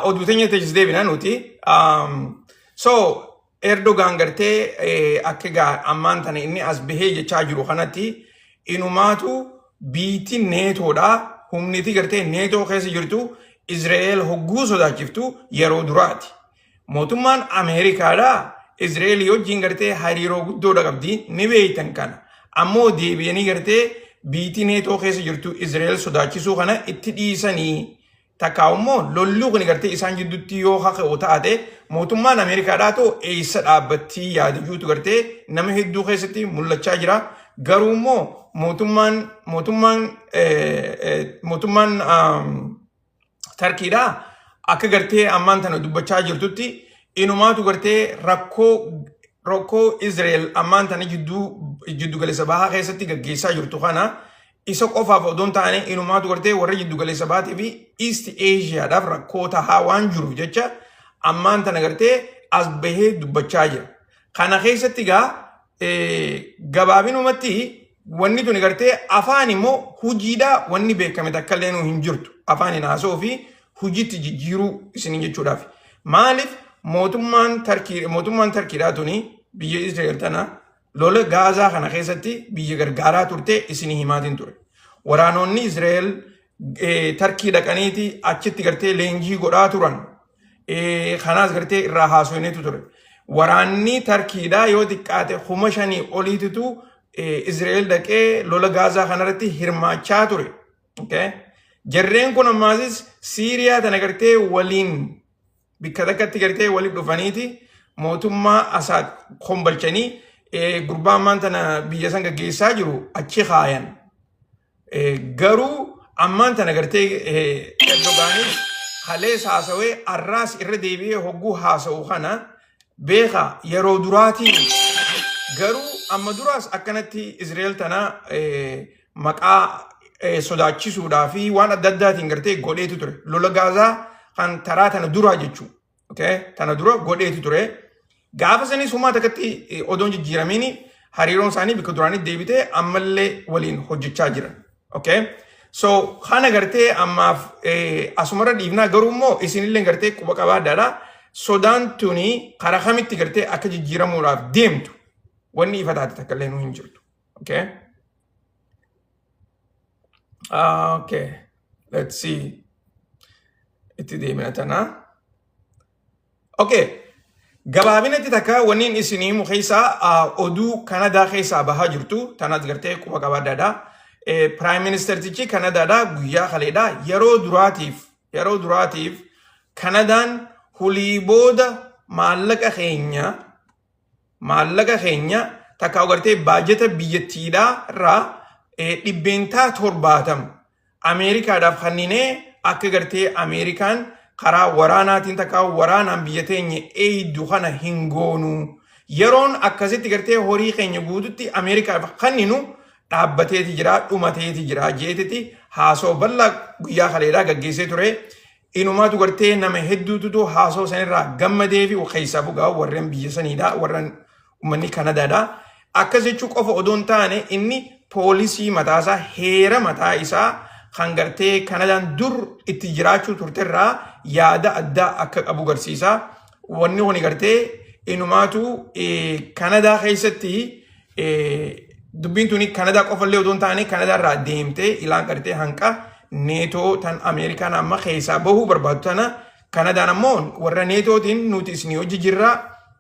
oduu teenya teessis deebina nuti. So, Erdogan gartee akka egaa ammaan tana inni as bahee jechaa jiru kanatti inumaatu biitti neetoodha. Humniti gartee neetoo keessa jirtu Israa'el hogguu sodaachiftu yeroo duraati. Mootummaan Ameerikaadhaa Israa'el wajjin gartee hariiroo guddoodha qabdi, ni beeytan kana. Ammoo deebi'anii gartee biitii neetoo keessa jirtu Israa'el sodaachisuu kana itti dhiisanii, takkaa immoo lolluu kun gartee isaan jidduutti yoo kaka'u taate mootummaan Ameerikaadhaa too eessa dhaabbattii yaadajuutu gartee nama hedduu keessatti mul'achaa jira. Garuu immoo mootummaan Tarkiidhaa akka gartee ammaan tana dubbachaa jirtutti inumaatu gartee rakkoo Israa'el ammaan tana jiddu galeessa bahaa keessatti gaggeessaa jirtu kana isa qofaaf odoo hin taane, inumaatu gartee warra jiddu galeessa bahaatii fi East Asiaadhaaf rakkoo tahaa waan jiruuf jecha ammaan tana gartee as bahee dubbachaa jira. Kana keessatti gaa gabaabinumatti wanni tuni gartee afaan immoo hojiidhaa wanni beekame takka illee nuu hin jirtu. Afaan hin haasa'uu fi hojiitti jijjiiruu isiniin jechuudhaaf. Maaliif mootummaan Tarkiidhaa tuni biyya Israa'el tana lola Gaazaa kana keessatti biyya gargaaraa turte isinii himaatiin ture. Waraanonni Israa'el Tarkii dhaqaniiti achitti gartee leenjii godhaa turan. Kanaas gartee irraa haasofneetu ture. Waraanni Tarkiidhaa yoo xiqqaate 5,000 oliititu Israa'el dhaqee lola Gaazaa kanarratti hirmaachaa ture. Okay? Jarreen kun ammaasis Siiriyaa tana gartee waliin bikka takkatti gartee waliif dhufaniiti mootummaa Asaad kombalchanii gurbaa ammaan tana biyya san gaggeessaa jiru achi kaayan. Garuu ammaan tana gartee Erdogaanis kalees haasawee arraas irra deebi'ee hogguu haasa'u kana beeka yeroo duraatiin. Garuu amma duraas akkanatti Israa'el tana maqaa sodaachisuudhaa fi waan adda addaatiin gartee godheetu ture. Lola Gaazaa kan taraa tana duraa jechuudha. Okay? Tana dura godheetu ture. Gaafa sanis humaa takkatti odoon jijjiiramiin hariiroon isaanii bakka duraanii deebitee ammallee waliin hojjechaa jiran. Okay? So kana gartee ammaaf asumarra dhiifnaa, garuu immoo isinillee gartee quba qabaadhaadha. Sodaan tuni karaa kamitti gartee akka jijjiiramuudhaaf deemtu wanni ifa taate takka illee nu hin jirtu. Okay? Okay. Let's see. Itti deemina tanaa. Okay. Gabaabinatti takka wanni isinii himu keessaa oduu Kanadaa keessaa bahaa jirtu tanaas gartee quba qabaadhaadha. Prime Ministertichi Kanadaadha guyyaa kaleedha yeroo duraatiif Kanadaan hulii booda maallaqa keenya takka gartee baajeta biyyattiidhaa irraa 70% Ameerikaadhaaf kenninee akka gartee Ameerikaan karaa waraanaatiin takka waraanaan biyya teenya eeydu kana hin goonu. Yeroon akkasitti gartee horii keenya guututti Ameerikaaf kenninu dhaabbateeti jira, dhumateeti jira jeetiti haasoo bal'aa guyyaa kaleedhaa gaggeessee ture. Inumaatu gartee nama hedduututu haasoo sanirraa gammadee fi keessaa bugaa warreen biyya saniidha, warreen uummanni Kanadaadha. Akkas jechuu qofa odoo hin taane, inni policy mataasaa, heera mataa isaa kan gartee Kanadaan dur itti jiraachuu turterraa yaada addaa akka qabu garsiisa. Wanni kuni gartee inumaatu Kanadaa keessatti dubbiin tuni Kanadaa qofallee odoo hin taane Kanadaa irraa deemtee ilaan gartee hanqa neetoo tan Ameerikaan amma keessaa bahuu barbaadu tana Kanadaan ammoo warra neetootiin nuti isinii hojii jirraa,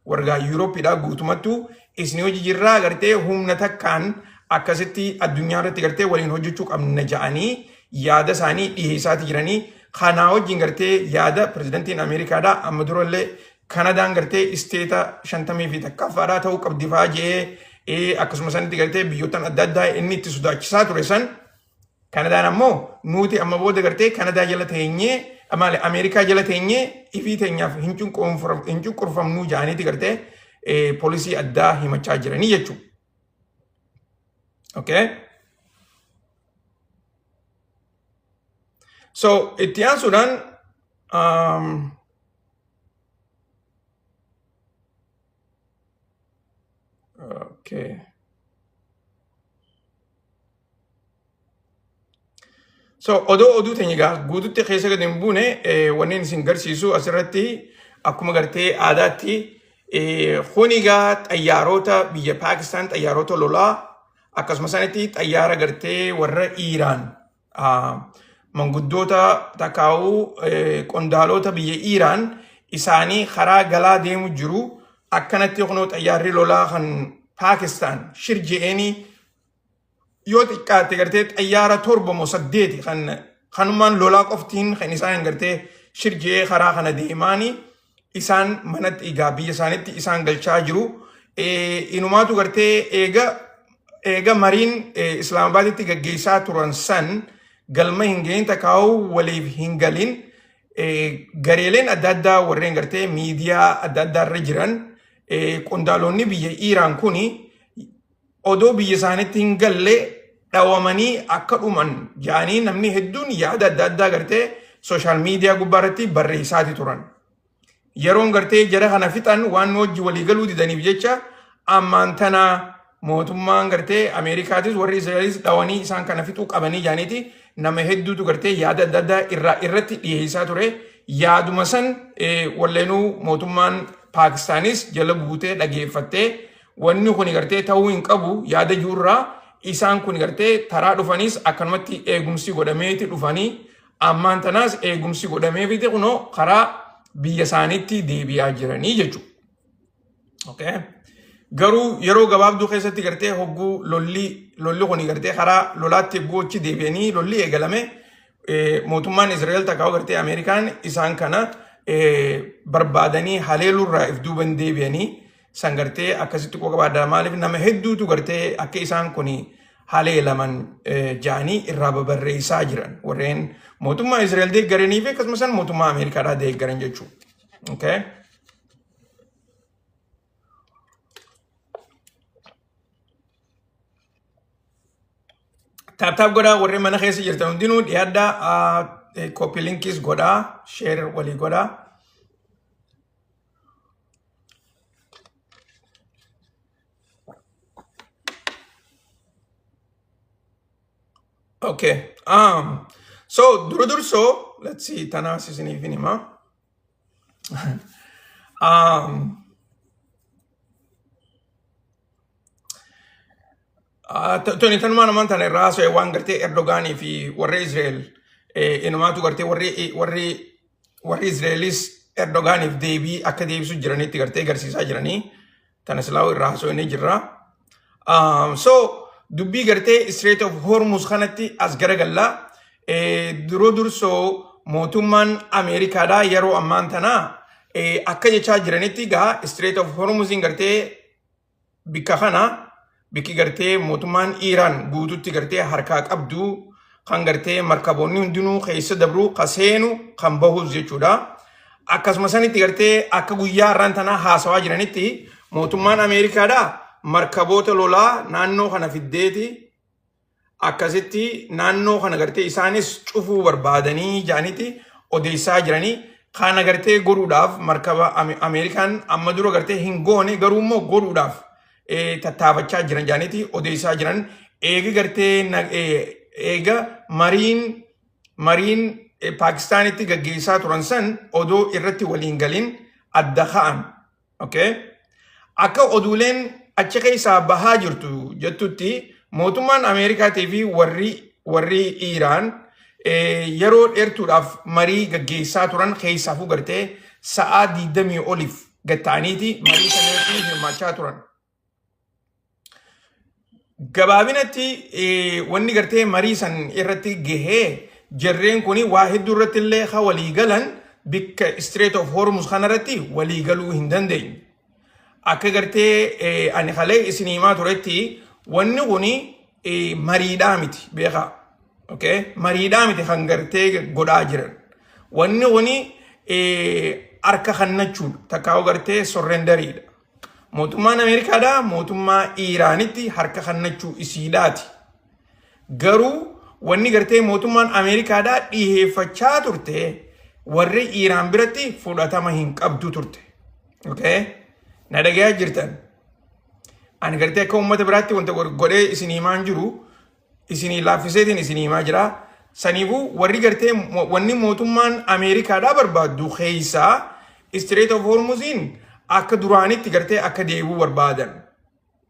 warra Yuurooppiidhaa guutumattuu isinii hojii jirraa, gartee humna takkaan akkasitti addunyaa irratti gartee waliin hojjechuu qabna ja'anii yaada isaanii dhiheessaati jiranii. Kanaa wajjin gartee yaada pirezidantiin Ameerikaadhaa amma durallee Kanadaan gartee state 51ffaadhaa ta'uu qabdi fa'aa je'ee, akkasuma sanitti gartee biyyoottan adda addaa inni itti sodaachisaa ture san, Kanadaan ammoo nuti amma booda gartee Kanadaa jala teenyee, maali, Ameerikaa jala teenyee ifii teenyaaf hin cunqurfamnuu ja'aniiti gartee policy addaa himachaa jiranii jechuudha. Okay. So itti aansuudhaan okay. So odoo oduu teenya egaa guututti keessa gadi hin buune, wanneen isin garsiisu asirratti akkuma gartee aadaatti kun egaa xayyaarota biyya Paakistaan, xayyaarota lolaa, akkasuma sanitti xayyaara gartee warra Iiraan. Manguddoota takkaa'uu qondaalota biyya Iiraan isaanii karaa galaa deemu jiru. Akkanatti kunoo xayyaarri lolaa kan Paakistaan shir je'eenii yoo xiqqaatte gartee xayyaara torba moo saddeeti kan kanumaan lolaa qoftiin kan isaan gartee shir je'ee karaa kana deemaanii isaan manatti egaa biyya isaaniitti isaan galchaa jiru. Inumaatu gartee eega mariin Islaamabaaditti gaggeessaa turan san galma hin gahin takkaa'uu waliif hin galin, gareeleen adda addaa warreen gartee miidiyaa adda addaa irra jiran qondaalonni biyya Iiraan kuni odoo biyya isaaniitti hin galle dhawamanii akka dhuman jedhanii namni hedduun yaada adda addaa gartee social media gubbaa irratti barreessaati turan. Yeroon gartee jara kana fixan waan nu wajji walii galuu didaniif jecha ammaan tana mootummaan gartee Ameerikaatis warri Israa'elis dhawanii isaan kana fixuu qabanii jedhaniiti nama hedduutu gartee yaada adda addaa irratti dhiyeessaa ture. Yaaduma san walleenuu mootummaan Paakistaanis jala buutee dhageeffattee wanni kun gartee ta'uu hin qabu yaada jiruurraa isaan kun gartee taraa dhufanis akkanumatti eegumsi godhameeti dhufanii ammaan tanaas eegumsi godhameefiti kunoo karaa biyya isaaniitti deebi'aa jiranii jechuudha. Okay. Garuu yeroo gabaabduu keessatti gartee hogguu lolli kun gartee karaa lolaatti hogguu achi deebi'anii lolli eegalame, mootummaan Israa'el takkaa gartee Ameerikaan isaan kana barbaadanii haleelurraa if duuban deebi'anii san gartee akkasitti quba qabaadha. Maaliif nama hedduutu gartee akka isaan kun haleelaman ja'anii irraa babarreessaa jiran warreen mootummaa Israa'el deeggaranii fi akkasumas mootummaa Ameerikaadhaa deeggaran jechuudha. Okay. Tap tap godhaa, warreen mana keessa jirtan hundinuu dhiyaadhaa, copy linkis godhaa, share walii godhaa. Okay. So dura dursoo, let's see, tanaas isiniif hin himaa. Tuni tanumaan namaan tana irraa haasa'e waan gartee Erdogaanii fi warri Israa'el inumaatu gartee warri Israa'elis Erdogaaniif deebii akka deebisu jiranitti gartee agarsiisaa jiranii tana silaa'u irraa haasa'u jirra. So dubbii gartee Strait of Hormuz kanatti as garagallaa. Duroo dursoo mootummaan Ameerikaadhaa yeroo ammaan tanaa akka jechaa jiranitti gaa Strait of Hormuziin gartee bikka kana bikki gartee mootummaan Iiraan guututti gartee harkaa qabdu kan gartee markaboonni hundinuu keessa dabru, ka seenu kan bahus jechuudha. Akkasuma sanitti gartee akka guyyaa har'aan tanaa haasawaa jiranitti mootummaan Ameerikaadhaa markaboota lolaa naannoo kana fiddeeti akkasitti naannoo kana gartee isaanis cufuu barbaadanii jedhaniiti odeessaa jiranii. Kana gartee godhuudhaaf markaba Ameerikaan amma dura gartee hin goone, garuu immoo godhuudhaaf tattaafachaa jiran jedhaniiti odeessaa jiran. Eega gartee eega mariin Paakistaanitti gaggeessaa turan san odoo irratti waliin galin adda ka'an. Okay? Akka oduuleen achi keessaa bahaa jirtu jettutti mootummaan Ameerikaatii fi warri Iiraan yeroo dheertuudhaaf marii gaggeessaa turan. Keessaafuu gartee sa'aa 20 oliif gatta'aniiti marii sana irratti hirmaachaa turan. Gabaabinatti wanni gartee marii san irratti gahee jarreen kuni waa hedduu irratti illee ha walii galan, bikka Strait of Hormuz kanarratti walii galuu hin dandeenye. Akka gartee ani kalee isin himaa turetti wanni kuni mariidhaa miti, beekaa. Okay? Mariidhaa miti kan gartee godhaa jiran. Wanni kuni harka kennachuudha. Takkaa'u gartee surrenderiidha. Mootummaan Ameerikaadhaa mootummaa Iiraanitti harka kennachuu isiidhaati. Garuu wanni gartee mootummaan Ameerikaadhaa dhiheeffachaa turte warri Iiraan biratti fudhatama hin qabdu turte. Okay? Na dhagayaa jirtan. Ani gartee akka uummata biraatti wanta godhee isin himaa hin jiru. Isinii laaffiseetiin isin himaa jira. Saniifuu warri gartee wanni mootummaan Ameerikaadhaa barbaaddu keessaa Strait of Hormuziin akka duraanitti gartee akka deebi'uu barbaadan.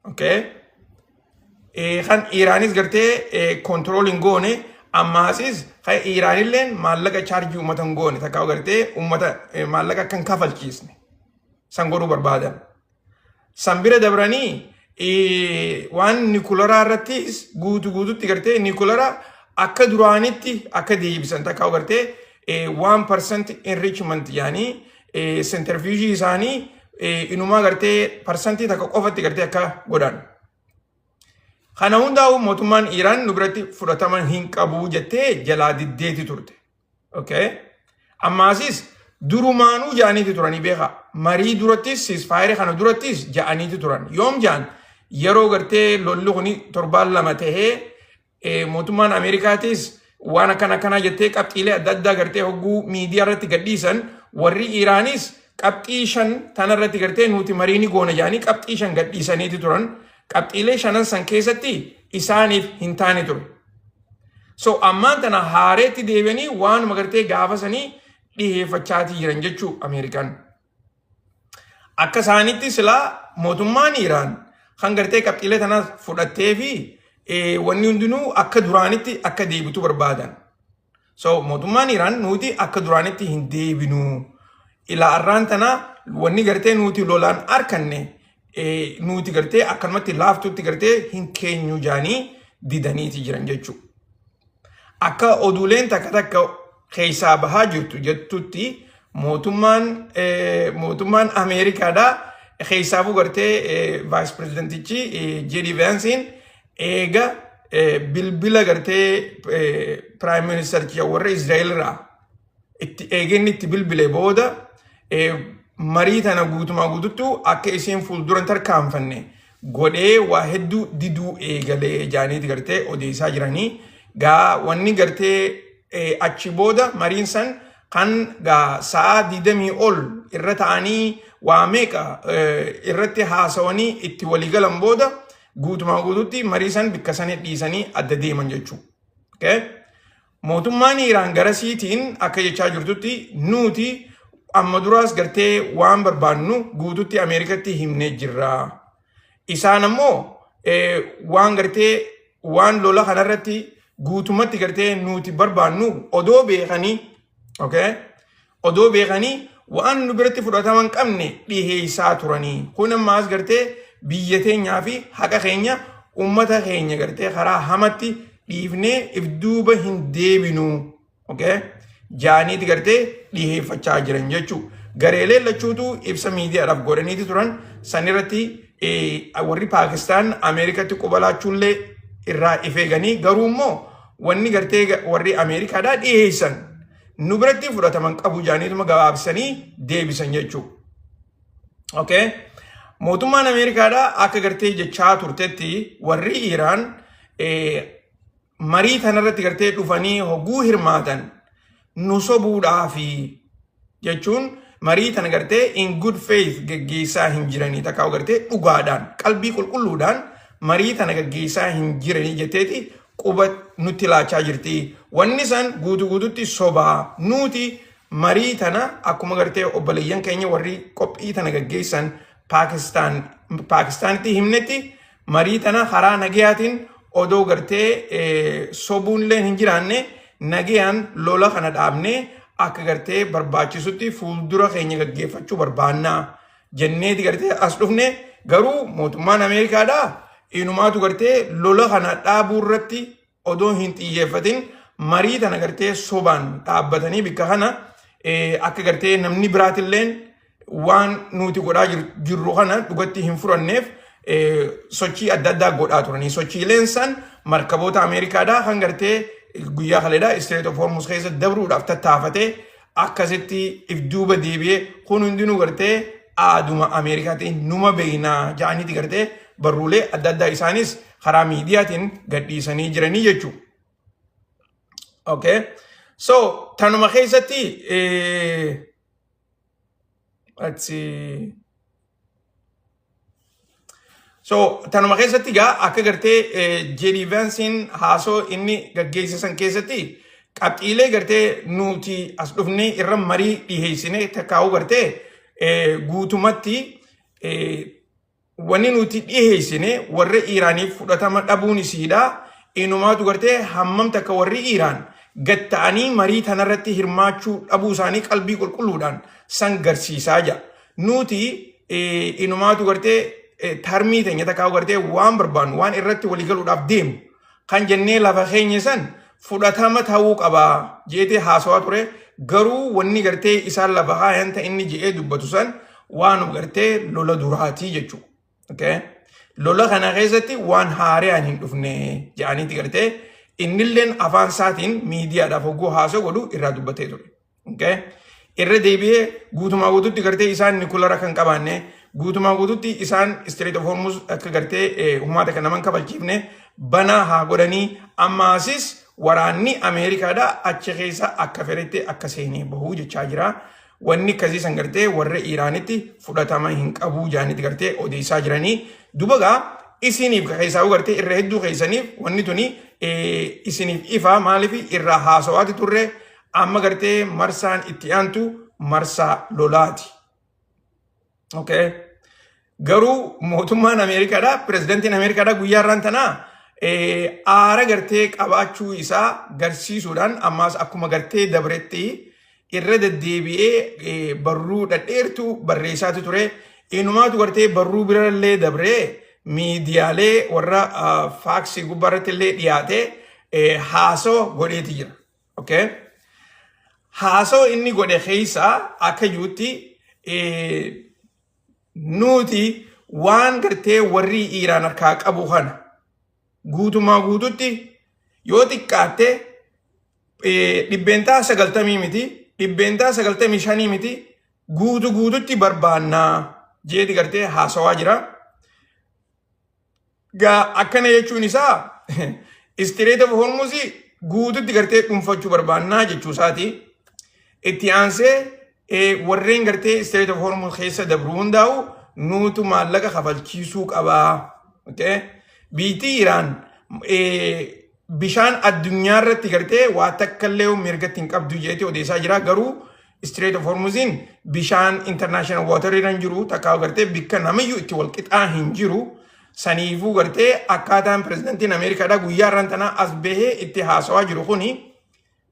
Okay? Kan Iraanis gartee control hin goone Ammaasis kan Iiraanilleen maallaqa charge uummata hin goone, takka gartee uummata maallaqa akka hin kafalchiisne san godhuu barbaadan. San bira dabranii waan nuclearaa irrattis guutuu guututti gartee nucleara akka duraanitti akka deebisan, takka gartee 1% enrichment yaanii centrifuge isaanii inumaa gartee 1% qofatti gartee akka godhan. Kana hundaa'u mootummaan Iiraan nu biratti fudhatama hin qabu jettee jalaa diddeeti turte. Okay? Ammaasis durumaanuu ja'aniiti turanii beeka. Marii durattis, ceasefire kana durattis ja'aniiti turan. Yoom ja'an? Yeroo gartee lolli kuni torbaan 2 tahee mootummaan Ameerikaatis waan akkana akkanaa jettee qabxiilee adda addaa gartee hogguu miidiyaa irratti gadhiisan, warri Iiraanis qabxii 5 tanarratti gartee nuti marii ni goona jedhanii qabxii 5 gadhiisaniiti turan. Qabxiilee shanan san keessatti isaaniif hin taane ture. So ammaan tana haareetti deebi'anii waanuma gartee gaafa sanii dhiheeffachaatii jiran jechuu Ameerikaan. Akka isaanitti silaa mootummaan Iiraan kan gartee qabxiilee tana fudhattee fi wanni hundinuu akka duraanitti akka deebitu barbaadan. So mootummaan Iiraan nuti akka duraanitti hin deebinu. Ilaa arraan tana wanni gartee nuti lolaan arkanne nuti gartee akkanumatti laaftutti gartee hin keenyu jaanii didaniiti jiran jechuudha. Akka oduuleen takka takka keessaa bahaa jirtu jettutti, mootummaan Ameerikaadhaa keessaafuu gartee vice presidentichi J.D. Vancein eega bilbila gartee prime ministericha warra Israa'el irraa itti eegenni itti bilbile booda marii tana guutumaa guututtu akka isiin fuuldura hin tarkaanfanne godhee waa hedduu diduu eegalee jaaniiti gartee odeessaa jiranii. Gaa wanni gartee achi booda mariin san kan gaa sa'a 20 ol irra ta'anii waa meeqa irratti haasawanii itti waliigalan booda guutumaa guututti marii san bikka sanii dhiisanii adda deeman jechuudha. Okay? Mootummaan Iiraan garasiitiin akka jechaa jirtutti, nuti amma duraas gartee waan barbaannu guututti Ameerikatti himnee jirra. Isaan ammoo waan gartee waan lola kanarratti guutumatti gartee nuti barbaannu odoo beekanii, okay? Odoo beekanii waan nu biratti fudhatama hin qabne dhiheessaa turanii. Kun ammaas gartee biyya teenyaa fi haqa keenya, uummata keenya gartee karaa hamatti dhiifnee if duuba hin deebinu. Okay? Jaaniiti gartee dhiheeffachaa jiran jechuudha. Gareeleen lachuutu ibsa miidiyaadhaaf godhaniiti turan. Sanirratti warri Paakistaan Ameerikatti quba laachuullee irraa if eeganii, garuu immoo wanni gartee warri Ameerikaadhaa dhiheessan nu biratti fudhataman qabu jaaniituma gabaabsanii deebisan jechuudha. Okay? Mootummaan Ameerikaadhaa akka gartee jechaa turtetti, warri Iiraan marii tanarratti gartee dhufanii hogguu hirmaatan nu sobuudhaafi jechuun marii tana gartee in good faith geggeessaa hin jiranii, takkaa gartee dhugaadhaan qalbii qulqulluudhaan marii tana geggeessaa hin jiranii jetteeti quba nutti laachaa jirti. Wanni san guutuu guututti sobaa. Nuti marii tana akkuma gartee obboleeyyan keenya warri qophii tana geggeessan Paakistaan Paakistaanitti himnetti, marii tana karaa nagayaatiin odoo gartee sobuunillee hin jiraanne nagayaan lola kana dhaabnee akka gartee barbaachisutti fuuldura keenya gaggeeffachuu barbaannaa jenneeti gartee as dhufne. Garuu mootummaan Ameerikaadhaa inumaatu gartee lola kana dhaabuu irratti odoo hin xiyyeeffatin marii tana gartee sobaan dhaabbatanii bikka kana akka gartee namni biraatilleen waan nuti godhaa jirru kana dhugatti hin furanneef sochii adda addaa godhaa turanii. Sochiileen san markaboota Ameerikaadhaa kan gartee guyyaa kaleedhaa Strait of Hormuz keessa dabruudhaaf tattaafatee akkasitti if duuba deebi'ee, kun hundinuu gartee aaduma Ameerikaatiin numa beeynaa ja'aniiti gartee barruulee adda addaa isaanis karaa miidiyaatiin gadhiisanii jiranii jechuudha. Okay. So tanuma keessatti, let's see. So tanuma keessatti gaa akka gartee J.D. Vancein haasoo inni gaggeessisan keessatti qabxiilee gartee nuti as dhufnee irra marii dhiheessine, takkaa'uu gartee guutumatti wanni nuti dhiheessine warra Iiraaniif fudhatama dhabuun isiidha. Inumaatu gartee hammam takka warri Iiraan gad ta'anii marii tanarratti hirmaachuu dhabuu isaanii qalbii qulqulluudhaan san garsiisaa jira. Nuti inumaatu gartee tarmii teenya takkaa gartee waan barbaannu, waan irratti waliigaluudhaaf deemu kan jennee lafa keenya san fudhatama ta'uu qabaa jeetee haasawaa ture. Garuu wanni gartee isaan lafa kaayan ta'e, inni je'ee dubbatu san, waan gartee lola duraatii jechuudha. Okay? Lola kana keessatti waan haaraan hin dhufne jedhaniiti gartee innilleen afaan isaatiin miidiyaadhaaf hogguu haasoo godhu irraa dubbatee ture. Okay? Irra deebi'ee guutumaa guututti gartee isaan nuclear kan qabaanne, guutumaa guututti isaan Strait of Hormuz akka gartee humaata kan naman kabalchiifne banaa haa godhanii, ammaasis waraanni Ameerikaadhaa achi keessa akka fedhetti akka seenee bahuu jechaa jira. Wanni akkasii san gartee warra Iiraanitti fudhatama hin qabu jaanitti gartee odeessaa jiranii. Duba gaa isiniif keessaa gartee irra hedduu keessaniif wanni tuni isiniif ifa. Maaliif irraa haasawaati turre? Amma gartee marsaan itti aantu marsaa lolaati. Okay. Garuu mootummaan Ameerikaadhaa, pirezidantiin Ameerikaadhaa guyyaa irraan tanaa aara gartee qabaachuu isaa garsiisuudhaan ammaas akkuma gartee dabretti irra deddeebi'ee barruu dhadheertuu barreessaatu ture. Inumaatu gartee barruu birallee dabree miidiyaalee warra Fox gubbaarratti illee dhiyaatee haasoo godheeti jira. Okay? Haasoo inni godhe keessaa akka jirutti, nuti waan gartee warri Iiraan harkaa qabu kana guutumaa guututti yoo xiqqaatte 90% miti, 95% miti, guutu guututti barbaannaa jeeti gartee haasawaa jira. Gaa akkana jechuun isaa Strait of Hormuz guututti gartee dhuunfachuu barbaannaa jechuu isaati. Itti aansee warreen gartee Strait of Hormuz keessa dabruu hundaa'u nuutu maallaqa kafalchiisuu qabaa. Biitii Iraan bishaan addunyaa irratti gartee waa takka illee mirgatti hin qabdu jeeti odeessaa jira. Garuu Strait of Hormuziin bishaan international water irra hin jiru, takkaa gartee bikka namiyyuu itti wal qixaa hin jiru. Saniifuu gartee akkaataan pirezidantiin Ameerikaadhaa guyyaa irraan tanaa as bahee itti haasawaa jiru kuni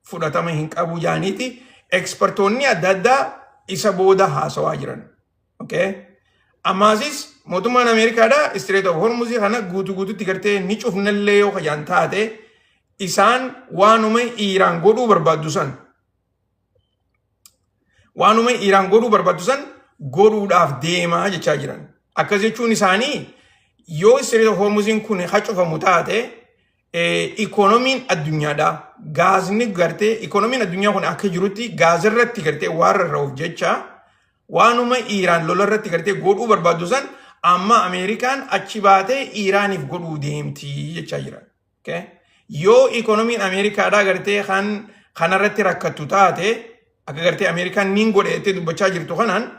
fudhatama hin qabu jaaniiti. Expertoonni adda addaa isa booda haasawaa jiran. Okay? Ammaasis mootummaan Ameerikaadhaa Strait of Hormuz kana guutuu guututti gartee ni cufnallee yoo kajaan taate, isaan waanuma Iiraan godhuu barbaaddu san, waanuma Iiraan godhuu barbaaddu san godhuudhaaf deemaa jechaa jiran. Akkas jechuun isaanii yoo Strait of Hormuziin kun hacufamu taate, ikoonomiin addunyaadha. Gaazni gartee ikoonomiin addunyaa kun akka jirutti gaazirratti gartee waan rarra'uuf jecha, waanuma Iiraan lola irratti gartee godhuu barbaaddu san amma Ameerikaan achi baatee Iiraaniif godhuu deemti jechaa jiran. Yoo ikoonomiin Ameerikaadhaa gartee kan kanarratti rakkattu taate, akka gartee Ameerikaan niin godhe jettee dubbachaa jirtu kanaan,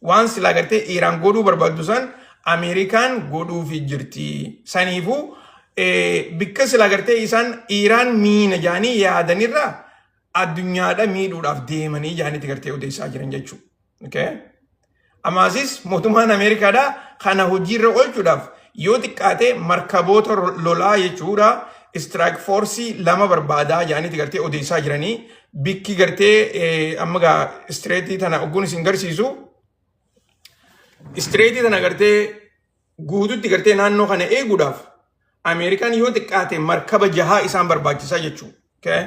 waan silaa gartee Iiraan godhuu barbaaddu san Ameerikaan godhuufi jirti. Saniifuu bikka silaa gartee isaan Iiraan miina jaanii yaadanirra addunyaadha miidhuudhaaf deemanii jaanitti gartee odeessaa jiran jechuudha. Okay? Amaasis mootummaan Ameerikaadhaa kana hojiirra oolchuudhaaf yoo xiqqaate markaboota lolaa jechuudha, strike force lama barbaadaa jaanitti gartee odeessaa jiranii. Bikki gartee amma gaa Straitii tana ogguun isin garsiisu, Straitii tana gartee guututti gartee naannoo kana eeguudhaaf Ameerikaan yoo xiqqaate markaba jahaa isaan barbaachisaa jechuudha. Okay?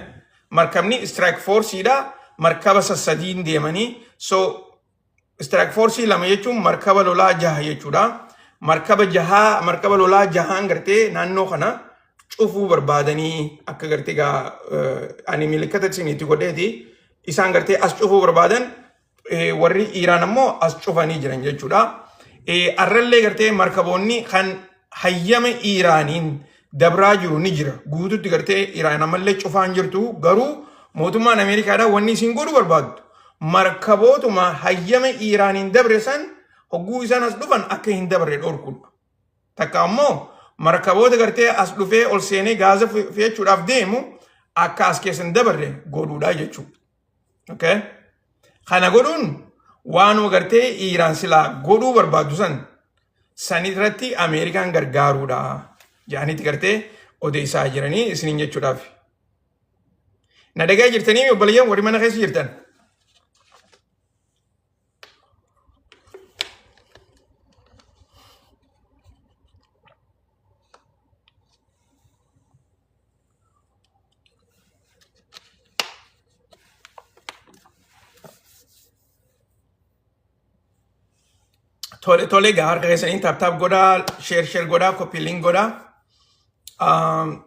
Markabni strike forceiidha. Markaba sassadiin deemanii, so strike force lama jechuun markaba lolaa jaha jechuudha. Markaba jahaa, markaba lolaa jahaan gartee naannoo kana cufuu barbaadanii, akka gartee gaa ani milikkata isiniitti godheeti isaan gartee as cufuu barbaadan, warri Iiraan ammoo as cufanii jiran jechuudha. Arrallee gartee markaboonni kan hayyama Iiraaniin dabraa jiru ni jira. Guututti gartee Iiraan ammallee cufaan jirtu. Garuu mootummaan Ameerikaadhaa wanni isin godhuu barbaaddu markabootuma hayyama Iiraaniin dabre san hogguu isaan as dhufan akka hin dabarre dhorkuudha. Takka ammoo markaboota gartee as dhufee ol seenee gaaza fe'achuudhaaf deemu akka as keessa hin dabarre godhuudha jechuudha. Okay? Kana godhuun waanuma gartee Iiraan silaa godhuu barbaaddu san san irratti Ameerikaan gargaaruudha. Jaanitti gartee odeessaa jiranii isiniin jechuudhaaf. Na dhagaa jirtanii obboleeyyan warri mana keessa jirtan? Tole tole, gaa harka keessanii tap tap godhaa, share share godhaa, copy link godhaa.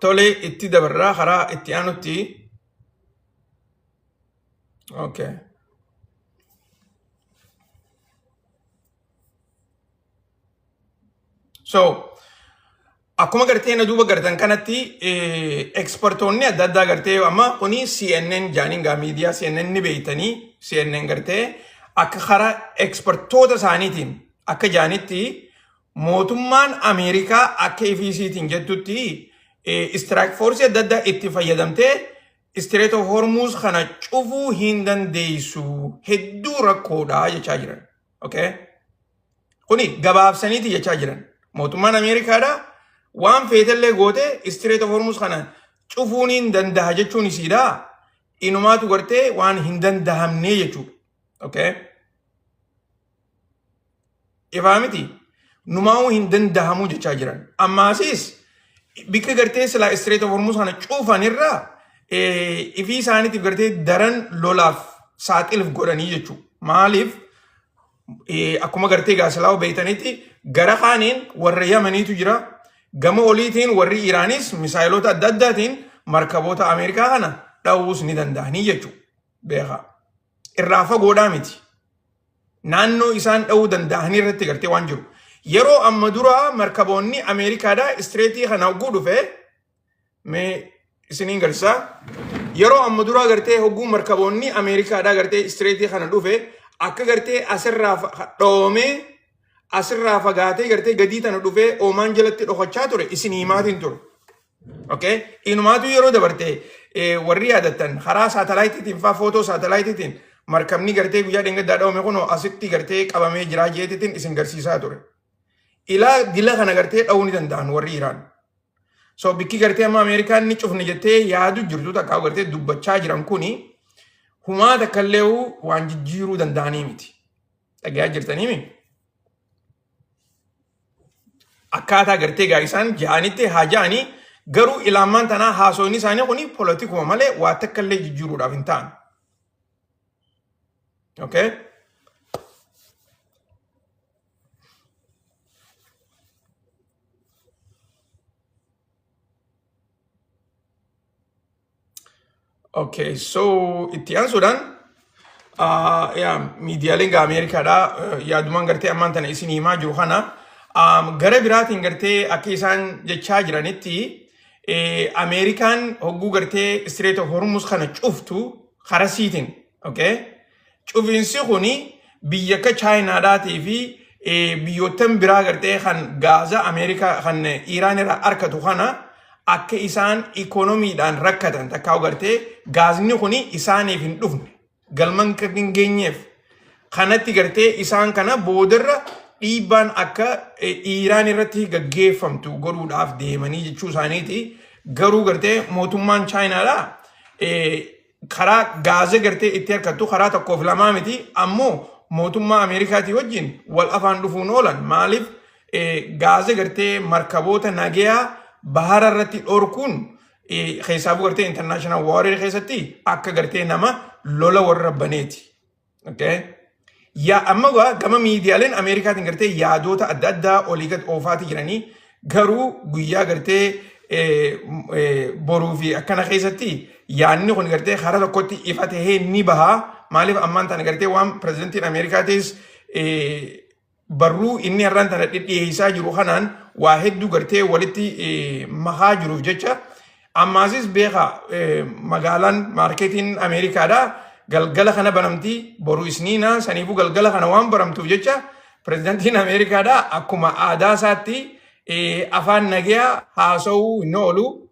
Tole, itti dabarraa karaa itti aanutti. Okay. So, akkuma gartee na duuba gartan kanatti expertoonni adda addaa gartee amma kuni CNN jaaniin gaa miidiyaa CNN ni beeytanii. CNN gartee akka karaa expertoota isaaniitiin akka jaanitti mootummaan Ameerikaa akka ifisiitiin jettutti strike force adda addaa itti fayyadamtee Strait of Hormuz kana cufuu hin dandeessu, hedduu rakkoodha jechaa jiran. Okay? Kuni gabaabsaniiti jechaa jiran. Mootummaan Ameerikaadha waan feetellee goote Strait of Hormuz kana cufuun hin danda'a jechuun isiidha. Inumaatu gartee waan hin dandahamne jechuudha. Okay? Ifaa miti. Numaa'uu hin dandahamu jechaa jiran. Ammaasis bikka gartee silaa Strait of Hormuz kana cufanirraa ifii isaaniitiif gartee daran lolaaf saaxiluuf godhanii jechuudha. Maaliif, akkuma gartee gaasilaa beeytanitti gara kaaniin warra Yamaniitu jira. Gama oliitiin warri Iraanis misaayilota adda addaatiin markaboota Ameerikaa kana dha'uus ni danda'anii jechuudha. Beekaa. Irraa fagoodhaa miti. Naannoo isaan dha'uu danda'anii irratti gartee waan jiru. Yeroo amma duraa markaboonni Ameerikaadhaa Straitii kana hogguu dhufe, mee isiniin garsiisaa. Yeroo amma duraa gartee hogguu markaboonni Ameerikaadhaa gartee Straitii kana dhufe, akka gartee asirraa dhoomee asirraa fagaatee gartee gadii tana dhufee Oomaan jalatti dhokachaa ture isin himaatiin ture. Okay? Inumaatu yeroo dabarte warri yaadattan karaa saatalaayitiitiin faa footoo saatalaayitiitiin markabni gartee guyyaa dheengaddaa dhawame kun asitti gartee qabamee jiraa jeetitiin isin garsiisaa ture. Ilaa dila kana gartee dha'uu ni danda'an warri Iraan. So bikki gartee amma Ameerikaan ni cufne jettee yaadu jirtu takkaa gartee dubbachaa jiran kuni humaa takkallee waan jijjiiruu danda'anii miti. Dhagayaa jirtanii? Akkaataa gartee gaa isaan ja'anitti haa ja'anii, garuu ilaamaan tanaa haasoonni isaanii kuni polotikuma malee waa takka illee jijjiiruudhaaf hin ta'an. Okay? Okay, so itti aansuudhaan yaa miidiyaaleen gaa Ameerikaadhaa yaadumaan gartee ammaan tana isin himaa jiru kana gara biraatiin gartee akka isaan jechaa jiranitti Ameerikaan hogguu gartee Strait of Hormuz kana cuftu karasiitiin, okay? Cufiinsi kuni biyya akka Chaayinaadhaatii fi biyyoottan biraa gartee kan gaaza Ameerikaa kan Iiraan irraa argatu kana akka isaan ikoonomiidhaan rakkatan takkaa gartee gaazni kuni isaaniif hin dhufne galman kan hin geenyeef kanatti gartee isaan kana boodarra dhiibbaan akka Iiraan irratti gaggeeffamtu godhuudhaaf deemanii jechuu isaaniiti. Garuu gartee mootummaan Chaayinaadhaa karaa gaaza gartee itti harkattu karaa tokkoof lamaa miti, ammoo mootummaa Ameerikaatii wajjin wal afaan dhufuun oolan. Maaliif, gaaza gartee markaboota nagayaa bahara irratti dhorkuun keessaafuu gartee international warrior keessatti akka gartee nama lola warra baneeti. Okay? Yaa amma gaa gama miidiyaaleen Ameerikaatiin gartee yaadota adda addaa olii gad oofaati jiranii, garuu guyyaa gartee boruu fi akkana keessatti yaadni kun gartee karaa tokkotti ifa tahee ni baha. Maaliif, ammaan tana gartee waan pirezidantiin Ameerikaatis barruu inni har'aan tana dhidhiyeessaa jiru kanaan waa hedduu gartee walitti makaa jiruuf jecha. Ammaasis beekaa, magaalaan maarkeetiin Ameerikaadhaa galgala kana banamti, boru isniina. Saniifuu galgala kana waan baramtuuf jecha pirezidantiin Ameerikaadhaa akkuma aadaa isaatti afaan nagayaa haasa'uu hin oolu.